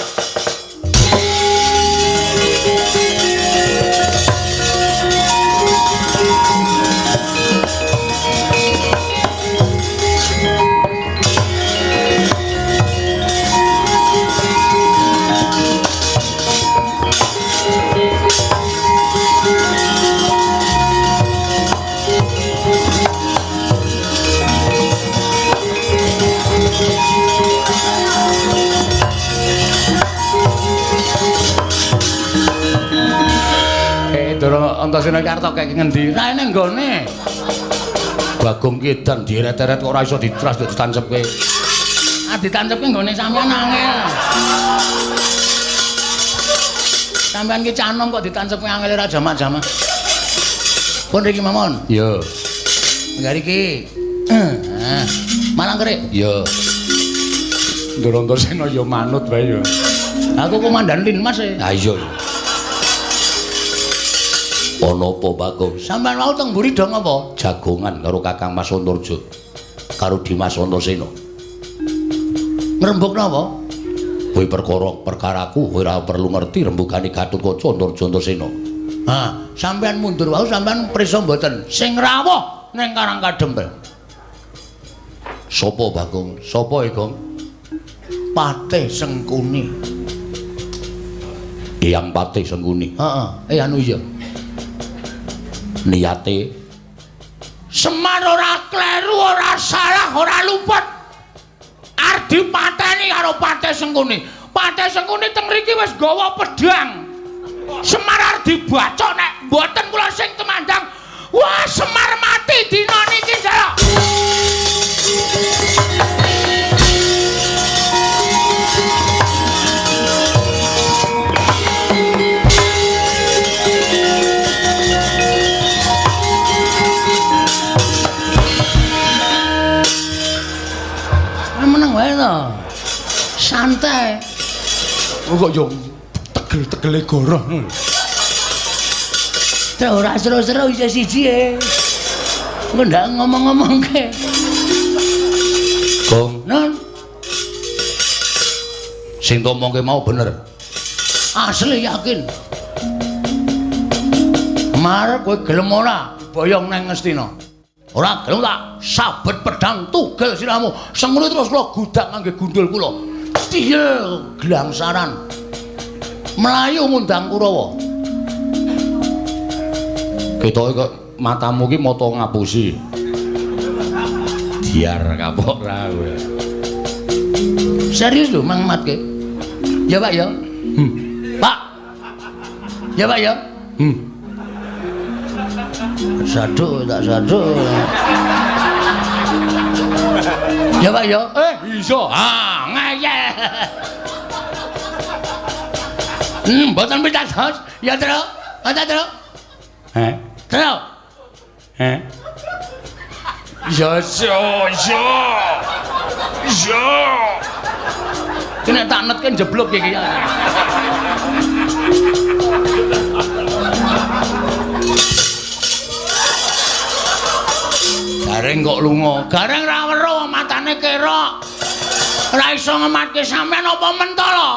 Ndara Antasena iki arep kaya ngendi? Ra ene nggone. Bagong ki edan dieret-eret kok ora iso ditras kok ditancepke. Ah ditancepke nggone sampean angel. Sampean ki canom kok ditancepke angel ora jamak-jamak. Pun riki mawon. Iya. Enggak iki. Heeh. Malang kerik. Iya. Ndara Antasena ya manut wae ya. Aku komandan Linmas e. Ha iya. Ana apa Bagong? Sampeyan wau teng mburi do ngapa? Jagongan karo Kakang Mas Antarja. Karo Dimas Antasena. Ngrembug napa? Kowe perkara perkaraku kowe ora perlu ngerti rembugane Gatotkaca Antarja Antasena. Ha, sampeyan mundur wau sampeyan prisa mboten? Sing rawuh ning Karang Kadempel. Sapa Bagong? Sapa e, Gong? Patih Sengkuni. Eyang Patih Sengkuni. Heeh, anu iya. Niate Semar ora kleru, ora salah, ora luput. Arep dipateni karo Patih Sengkuni. Patih Sengkuni teng mriki wis gawa pedhang. Semar arep dibacok nek mboten kula sing tumandang. Wah, Semar mati dina niki, Jaya. Meneng wae to. Santai. Kok yo tegel-tegele goroh ngono. Terus ora seru-seru isih siji e. Engko ndak ngomong-ngomongke. Gong, non. Sing omongke mau bener. Asli yakin. Mar kowe gelem ora boyong nang Ngastina? Ora gelem tak sabet pedang tugel sirahmu. Sengkuni terus kula gudak ngangge gundul kula. Tiyel glangsaran. Melayu ngundang Kurawa. Ketoke kok matamu ki mata ngapusi. Diar kapok ra kowe. Serius lho Mang Matke. Ya Pak ya. Pak. Ya Pak ya. Saduk tak saduk. Ya Pak ya. Iso. Ah, ngeyel. Mboten pitados. Ya, Tru. Ada, Tru. Heh. Tru. Heh. Ya, iso, iso. Iso. Ki nek tak netke jeblok iki. Gareng kok lunga. Gareng ra weruh matane kerok. Ora iso ngematke sampean apa mentala?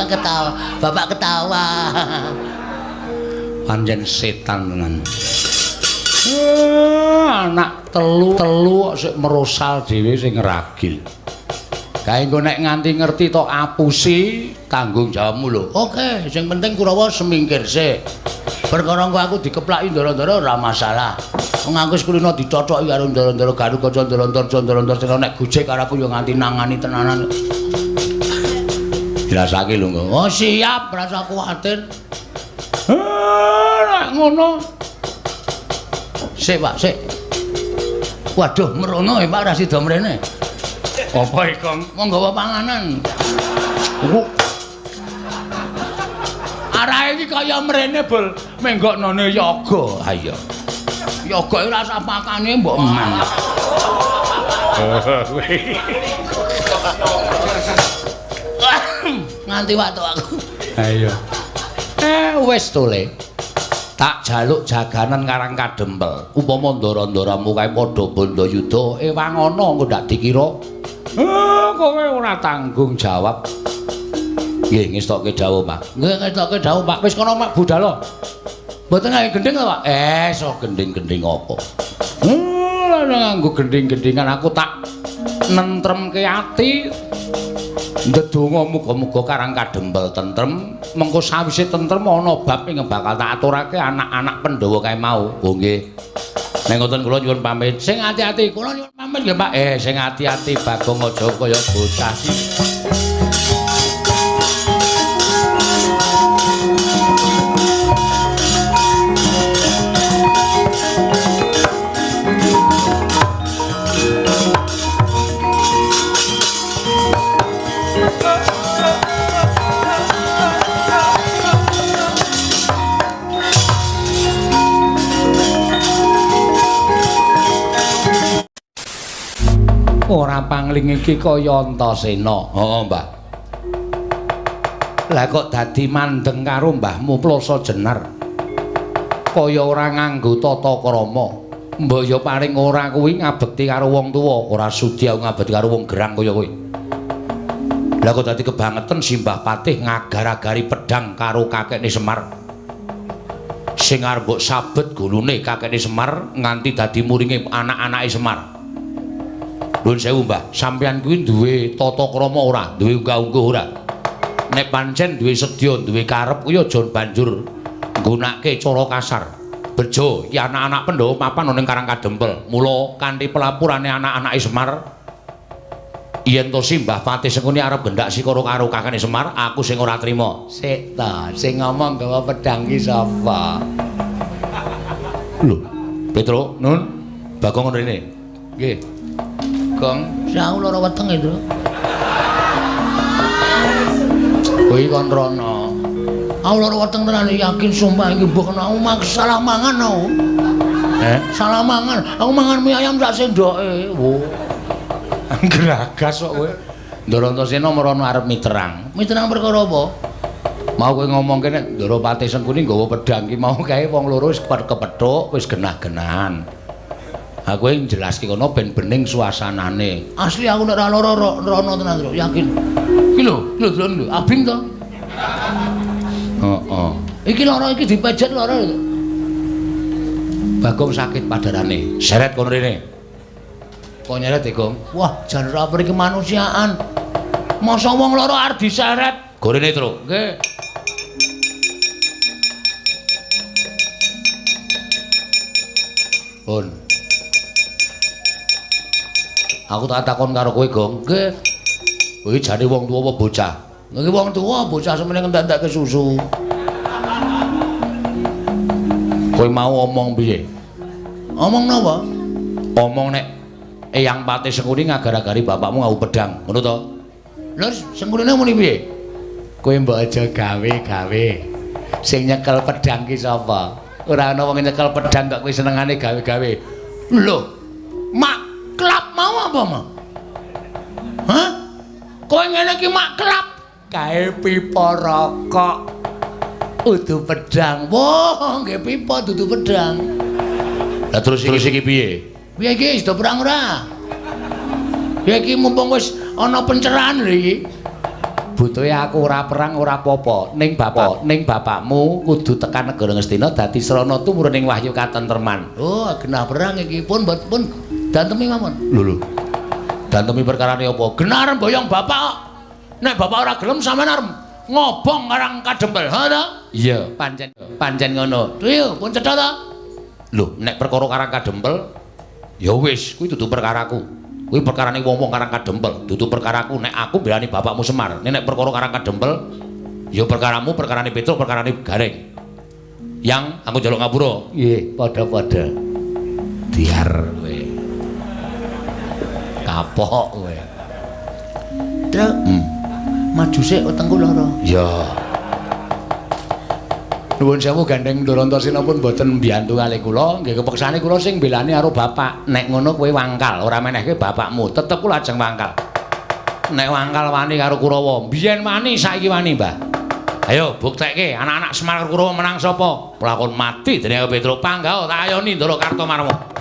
Ketawa, bapak ketawa. Pancen setan tenan. Anak telu-telu kok sik merosal dhewe sing ngragil. Kae engko nek nganti ngerti tok apusi tanggung jawabmu lho. Oke, sing penting Kurawa semingkir sik. Perkara engko aku dikeplaki ndara-ndara ora masalah. Wong aku wis kulino dicochoki karo ndara-ndara Garukaca ndara-ndara ndara-ndara nek gojek karo aku ya nganti nangani tenanan. Dirasake lho engko. Oh siap, rasa kuwatir. Nek ngono. Sik, Pak, sik. Waduh, merono ya Pak ra sida mrene. Apa iki, Kong? Wong nggawa panganan. Arahe iki kaya mrene bol menggoknone yoga. Ha iya. Yoga ora usah pakane mbok eman. Nganti waktu aku. Ha iya. Wis to, Le. Tak jaluk jaganan Karang Kadempel. Upama ndara-ndaramu kae padha bandayuda, ewang ana engko ndak dikira. Kowe ora tanggung jawab. Nggih, ngestokke dawuh, Pak. Nggih, ngestokke dawuh, Pak. Wis kono mak budal. Mboten nganggo gendhing to, Pak? So gendhing-gendhing apa? Nganggo gendhing-gendhingan aku tak nentremke ati. Ndedonga muga-muga Karang Kadempel tentrem, mengko sawise tentrem ana bab ing bakal tak aturake anak-anak Pandhawa kae mau. Oh nggih. Nek ngoten kula nyuwun pamit. Sing ati-ati, kula nyuwun pamit nggih, Pak. Sing ati-ati Bagong aja kaya bocah sih. Ora pangling iki kaya Antasena. Heeh, Mbah. Lah kok dadi mandeng karo mbahmu Plasa Jenar. Kaya ora nganggo tata krama. Mbok ya paling ora kuwi ngabekti karo wong tuwa, ora sudi aku ngabekti karo wong gerang kaya kowe. Lah kok dadi kebangeten Simbah Patih ngagar-agari pedhang karo kakekne Semar. Sing arep mbok sabet gulune kakekne Semar nganti dadi muringe anak-anake Semar. Nuwun sewu, Mbah, sampeyan kuwi duwe tata krama ora? Duwe unggah-ungguh ora? Nek pancen duwe sedya, duwe karep kuwi aja banjur nggunakake cara kasar. Bejo iki anak-anak Pandhawa papan ana ning Karang Kadempel. Mula kanthi pelapurane anak-anake Semar, yen to Simbah Patih Sengkuni arep gendak sikara karo kakane Semar, aku sing ora trima. Sik ta, sing ngomong gawa pedhang ki sapa? Lho, Petro, Nun, Bagong ngono rene. Nggih. Gong, aku lara weteng itu. Kowe kon rono. Aku lara weteng tenan yakin sumpah iki mbok kena aku salah mangan aku. Salah mangan. Aku mangan mie ayam sak sendoke. Wo. Gragas kok kowe. Ndara Antasena merono arep miterang. Miterang perkara apa? Mau kowe ngomongke nek Ndara Patih Sengkuni nggawa pedhang ki mau kae wong loro wis kepethuk, wis genah-genahan. Aku yang jelaske kono ben bening suasanane. Asli aku nek ora lara rono tenan, Tru, yakin. Iki lho, lho delok lho, abing to. Heeh. Iki lara iki dipejet lara. Bagong sakit padarane. Seret kono rene. Kok nyeret e, Gong? Wah, jan ora peri kemanusiaan. Masa wong lara arep diseret? Gorene, Tru. Nggih. Pun. Aku tak takon karo kowe, Gong. Nggih. Kowe jane wong tuwa apa bocah? Nggih wong tuwa, bocah semene ngentek-entekke susu. Kowe mau omong piye? Omong napa? Omong nek Eyang Patih Sengkuni ngagar-agari bapakmu nganggo pedhang, ngono to? Lha Sengkunine muni piye? Kowe mbok aja gawe-gawe. Sing nyekel pedhang ki sapa? Ora ana wong nyekel pedhang kok kowe senengane gawe-gawe. Lho, mak klap mau apa, Ma? Hah? Kowe ngene iki mak klap kae pipa rokok. Udu pedhang. Wah, nggih pipa dudu pedhang. Lah terus iki piye? Piye iki sida perang ora? Ya iki mumpung wis ana pencerahan lho iki. Butuhe aku ora perang ora apa-apa. Ning bapak, ning bapakmu kudu tekan negara Ngastina dadi srana tumurun ing wahyu katentreman. Oh, genah perang iki pun pun dantemi mawon. Lho lho. Dantemi perkarane apa? Genah arep boyong bapak kok. Nek bapak ora gelem sampean arep ngobong Karang Kadempel. Ha ta? Iya, pancen pancen ngono. Iya, pun cetha ta? Lho, nek perkara Karang Kadempel ya wis, kuwi dudu perkaraku. Kuwi perkarane wong-wong Karang Kadempel, dudu perkaraku. Nek aku belani bapakmu Semar. Nek perkara Karang Kadempel ya perkaramu, perkarane Petruk, perkarane Gareng. Yang aku njaluk ngapura. Nggih, padha-padha. Diar kowe. Kapok kowe. Petruk. Maju sik wetengku lara. Ya. Nuwun sewu gandeng Ndara Antasena pun mboten mbiyantu kalih kula, nggih kepeksane kula sing mbelani karo bapak. Nek ngono kowe wangkal, ora menehke bapakmu, tetep kula ajeng wangkal. Nek wangkal wani karo Kurawa, biyen wani saiki wani, Mbah. Ayo buktekke anak-anak Semar karo Kurawa menang sapa? Lakon mati dening Petruk panggah tak ayoni Ndara Kartomarma.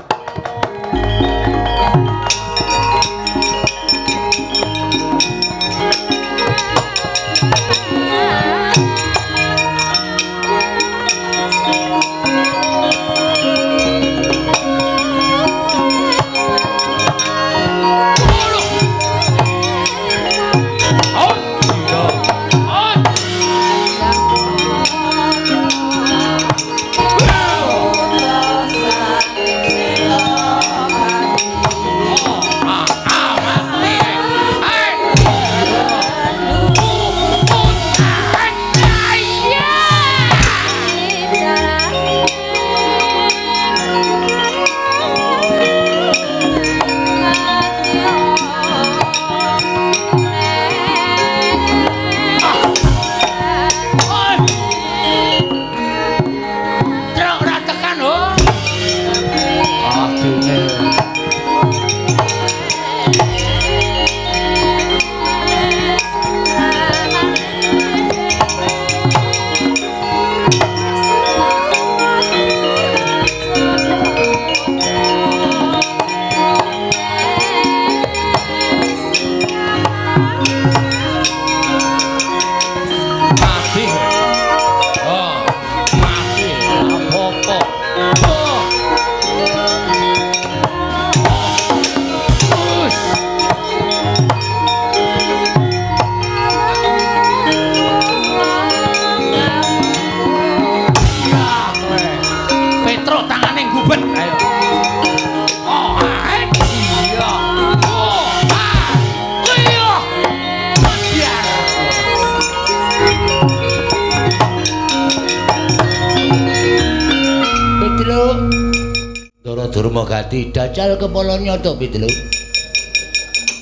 Durmagati dajal kepala nyoto Petruk.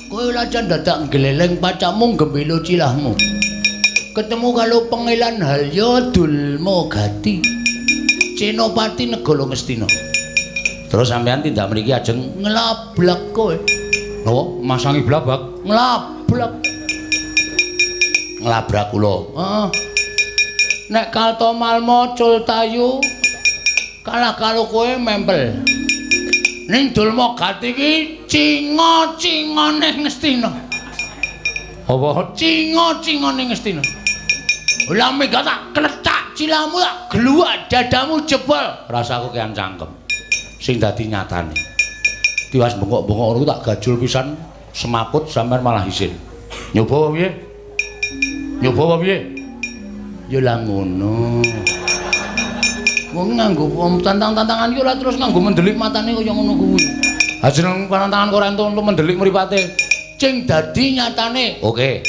Kowe lajan dadak nggleleng pacamu gembilo cilahmu. Ketemu karo Pangeran Halya Dulmagati, Senopati Negara Ngastina. Terus sampean tindak mriki ajeng nglablak kowe. Napa? Masangi blabak? Nglablak. Nglabrak kula. Heeh. Nek Kartomarma cul tayu kalah karo kowe mempel. Ning Dulmagati iki cinga-cingane Ngastina. Apa? Cinga-cingane Ngastina. Lah mega tak klecak cilahmu tak gluwak dadamu jebol. Rasaku kean cangkem. Sing dadi nyatane. Tiwas bengok-bengok ngono tak gajul pisan semaput sampean malah isin. Nyoba apa piye? Nyoba apa piye? Ya lah ngono. Wong nganggo tantang-tantangan iki ora terus nganggo mendelik matane kaya ngono kuwi. Ha jeneng pantangan kok ora entuk mendelik mripate. Sing dadi nyatane. Oke.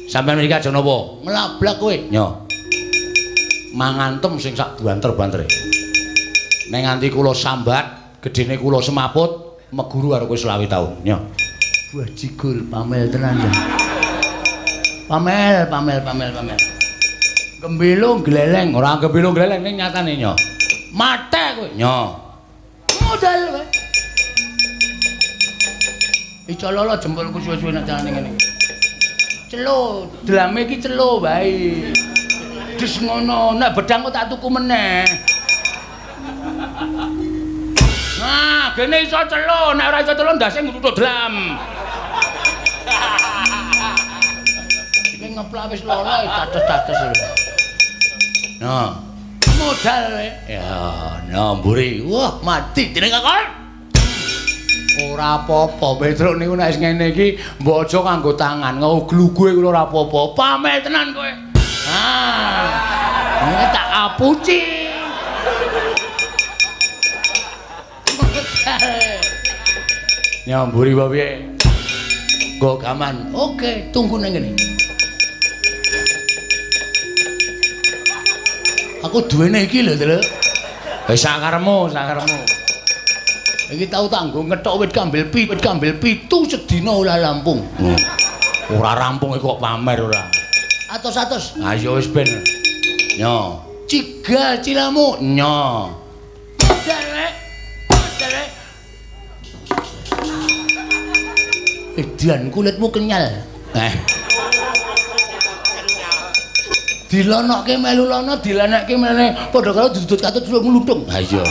Sampeyan mriki aja napa? Nglablak kowe. Nyo. Mangantem sing sak banter-bantere. Nek nganti kula sambat, gedene kula semaput, meguru karo kowe 25 taun. Nyo. Buah jigul pamel tenan ya. Pamel, pamel, pamel, pamel. Gembilo gleleng, ora gembilo gleleng ning nyatane nyo. Mate kowe. Nyo. Modal kowe. Iso lolo jempolku suwe-suwe nek carane ngene iki. Celo, drame iki celo wae. Des ngono, nek bedang kok tak tuku meneh. Nah, gene iso celo, nek ora iso celo ndase ngruthuk dlam. Iki ngeplak wis lolo dados-dados lho. Nah, modal kowe. Ya, nah mburi. Wah, mati dening kakon. Ora apa-apa, Petruk niku nek wis ngene iki mbok aja nganggo tangan, ngeglugue kula ora apa-apa. Pamel tenan kowe. Ah. Ini tak apuci. Nyamburi apa piye? Nggo gaman. Oke, tunggu nang ngene. Aku duwene iki lho, Truk. Wis sakaremu, sakaremu. Iki tau tak nggo ngethok wit kambil pitu sedina ora lampung. Ora rampung kok pamer ora. Atos-atos. Ayo wis ben. Nyo. Cigal cilamu. Nyo. Modal. Modal. Edian kulitmu kenyal. Eh. Dilonokke melu lono, dilenekke melene padha karo dudut katut ngludung. Ha iya.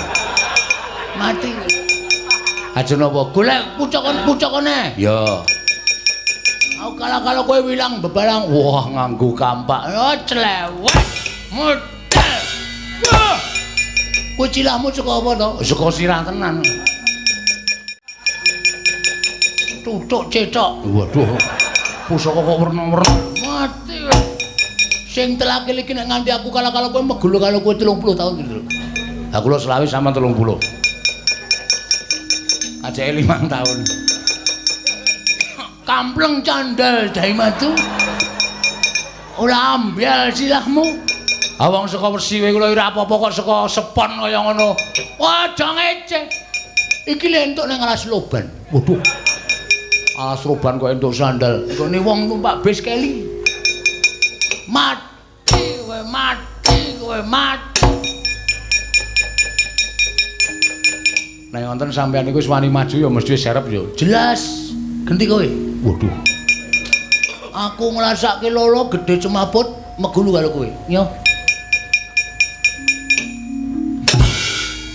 Mati. Aja napa golek pucukon-pucukone. Ya. Aku kalah-kalah kowe wilang bebalang. Wah, nganggo kampak. Oh, clewet. Modal. Kowe cilahmu saka apa to? Saka sirah tenan. Tutuk cetok. Waduh. Pusaka kok werna-werna. Mati. Sing telakil iki nek nganti aku kalah-kalah kowe megulu karo kowe 30 tahun gitu. Ha kula selawe sampean 30. Ajake 5 tahun. Kampleng candal dai madu. Ora ambyal silahmu. Ha wong saka Persiwe kula ora apa-apa kok saka sepon kaya ngono. Wah, aja ngece. Iki lho entuk nang alas loban. Waduh. Alas roban kok entuk sandal. Nggone wong numpak bis keli. Mati kowe, mati kowe, mati. Nek wonten sampean niku wis wani maju ya mesti serep ya. Jelas. Genti kowe. Waduh. Aku ngrasake lolo gedhe cemaput megulu karo kowe. Nyo.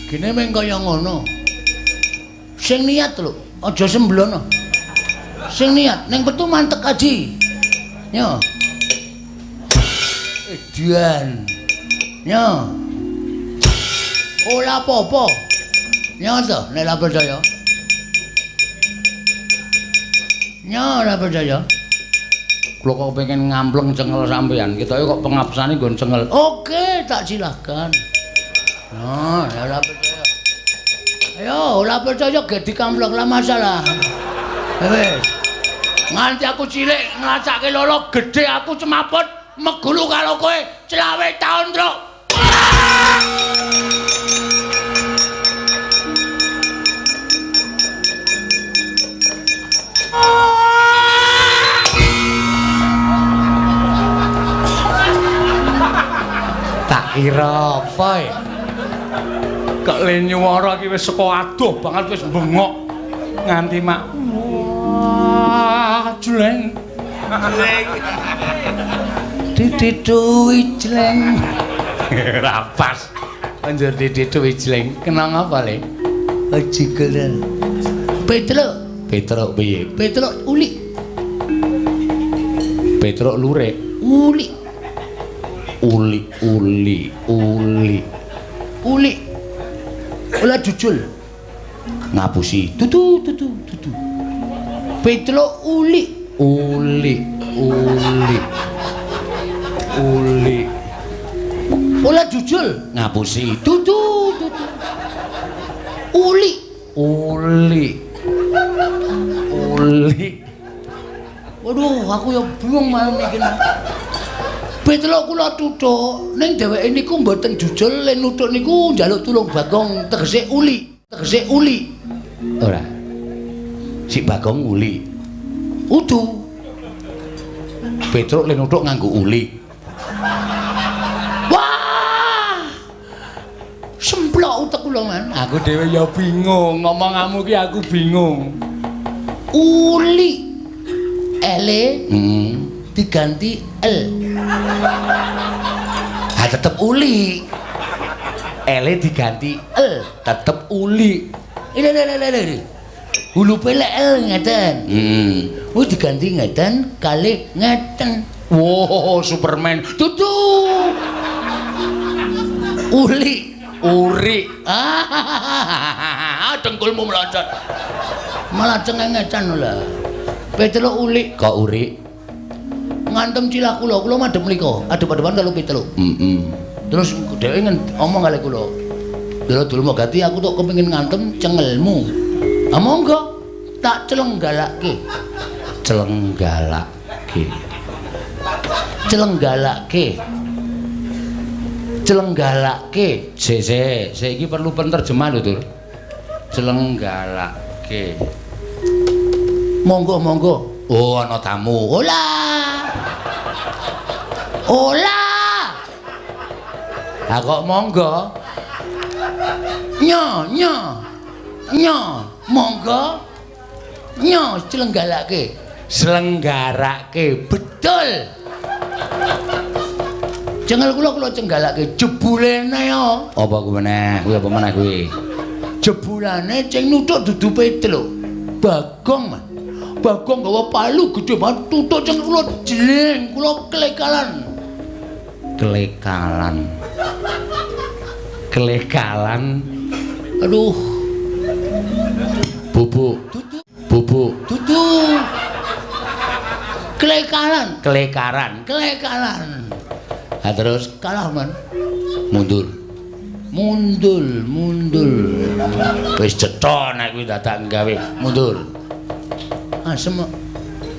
Gene meng kaya ngono. Sing niat lho, aja semblono. Sing niat ning petu mantek aji. Nyo. Edian. Nyo. Ora apa-apa. Nyo to, nek ora percaya. Nyo ora percaya. Kula kok pengen ngampleng cengel sampean. Ketoke kok pengapsane nggon cengel. Oke, tak silahkan. Nah, ora percaya. Ayo, ora percaya ge dikampleng lah masalah. Wis. Nganti aku cilik ngrasake lolo gedhe aku cemaput megulu karo kowe 25 taun, Truk. Tak kira apa ya? Kok le nyuwara iki wis saka adoh banget wis bengok nganti mak wah jleng jleng dididui jleng. Ora pas. Anjur dididui jleng. Kenang apa le? Jigelen. Petruk. Petruk piye? Petruk ulik. Petruk lurik. Ulik. Uli uli uli. Ulik. Ola jujul. Ngapusi. Tutu tutu tutu. Petruk ulik. Uli uli. Uli. Ola jujul. Ngapusi. Tutu tutu. Uli. Uli. Uli. Waduh, aku ya bingung malam iki. Petruk kula tutuk, ning dheweke niku mboten jujul, le nutuk niku njaluk tulung Bagong tegese uli, tegese uli. Ora. Si Bagong uli. Udu. Petruk le nutuk nganggo uli. Wah! Semplok utek kula, Man. Aku dhewe ya bingung, ngomonganmu ki aku bingung. Uli. Ele diganti L. Ha tetep uli. Ele diganti L, tetep uli. Ile ile ile ile. Hulupe lek L ngeten. Wis diganti ngeten kali ngeten. Wow, Superman. Tutu. Uli, uri. Ah, dengkulmu meloncat. Malah cengengecan lho. Petruk uli. Kok uri? Ngantem cilah kula, kula madhep mriko, adep-adepan karo Petruk. Terus dheweke omong kali kula. Lha dulur gati aku tok kepengin ngantem cengelmu. Ah monggo, tak celenggalake. Celenggalake. Celenggalake. Celenggalake. Sik sik, sik iki perlu penerjemah lho, Tur. Celenggalake. Monggo monggo. Oh, ana tamu. Ola. Ola. Ha kok monggo. Nyo, nyo. Nyo, monggo. Nyo slenggalake. Slenggarake. Betul. Cengel kula kula cenggalake jebulene yo. Apa kuwi meneh? Kuwi apa meneh kuwi? Jebulane sing nuthuk dudu Petruk. Bagong, Mas. Bagong gawa palu gedhe banget tutuk cengel kula jling, kula klekalan. Klekalan. Klekalan. Aduh. Bubuk. Dudu. Bubuk. Dudu. Klekalan, klekaran, klekalan. Nah, terus kalah man. Mundur. Mundur, mundur. Wis cetha nek kuwi dadak gawe mundur. Asem.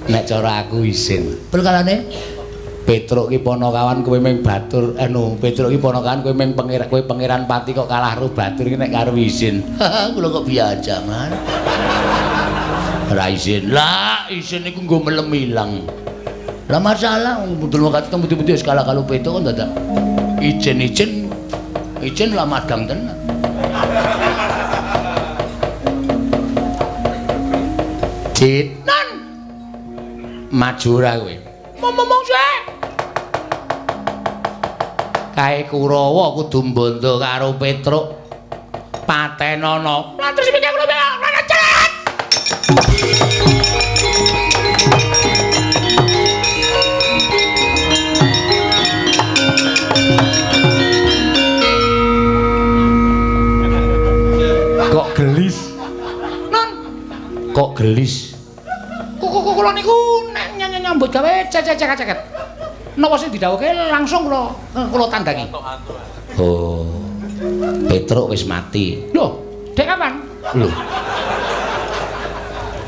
Nek cara aku isin. Perkarane Petruk ki panakawan kowe ming batur anu Petruk ki panakawan kowe ming pangeran kowe pangeran pati kok kalah karo batur iki nek karo isin. Kula kok biasa, Man. Ora isin. Lah, isin iku nggo melem ilang. Lah masalah mudul wakati temu-temu wis kalah karo Petruk kok dadak ijen-ijen ijen lah madang tenan. Cit nan maju ora kowe. Ngomong sik. Kae Kurawa kudu mbondo karo Petruk. Patenono. Lah terus piye kula celat. Kok gelis? Non. Kok gelis? Kula niku nek nyambut gawe cecek-ceket. Napa sing didhawuhke langsung kula tandangi. Oh. Petruk wis mati. Lho, dek kapan? Lho.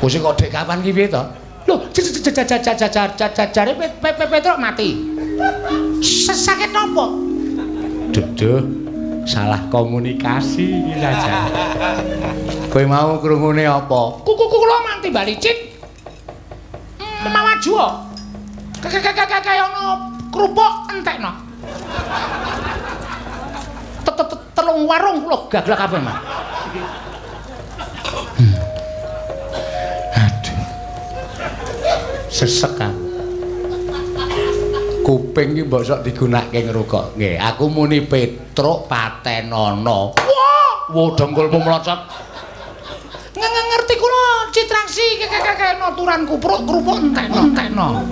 Wis kok dek kapan ki piye to? Lho, jare Petruk mati. Sakit napa? Duh, salah komunikasi iki saja. Kowe mau krungune apa? Kuku kula manti bali cit. Mawaju kok. Kaya ana kerupuk entekno. Telung warung kula gaglak kabeh, Mas. Aduh. Sesek aku. Kuping iki mbok sok digunakake ngrungok. Nggih, aku muni Petruk patenono. Wah, wo dengkulmu mlocot. Ngerti kula citraksi kaya turan kupruk kerupuk entekno.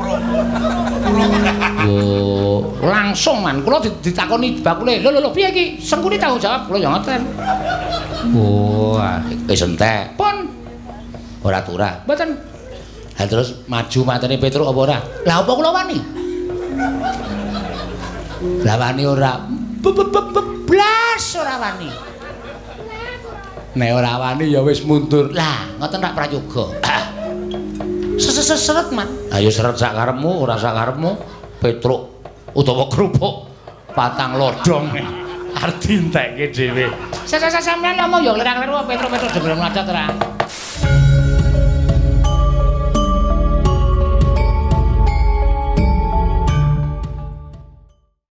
Lho, langsung man kula ditakoni bakule. Lho lho lho piye iki? Sengkuni tanggung jawab kula ya ngoten. Oh, wis entek. Pun ora turah. Mboten. Ha terus maju matene Petruk apa ora? Lah apa kula wani? Lah wani ora? Blas ora wani. Nek ora wani ya wis mundur. Lah, ngoten rak prayoga. Seret, Man. Ayo seret sak karepmu, ora sak karepmu. Petruk utawa kerupuk patang lodhong arep dientekke dhewe. Sampeyan ngomong ya kleru-kleru Petruk-Petruk dengel mlacat ora.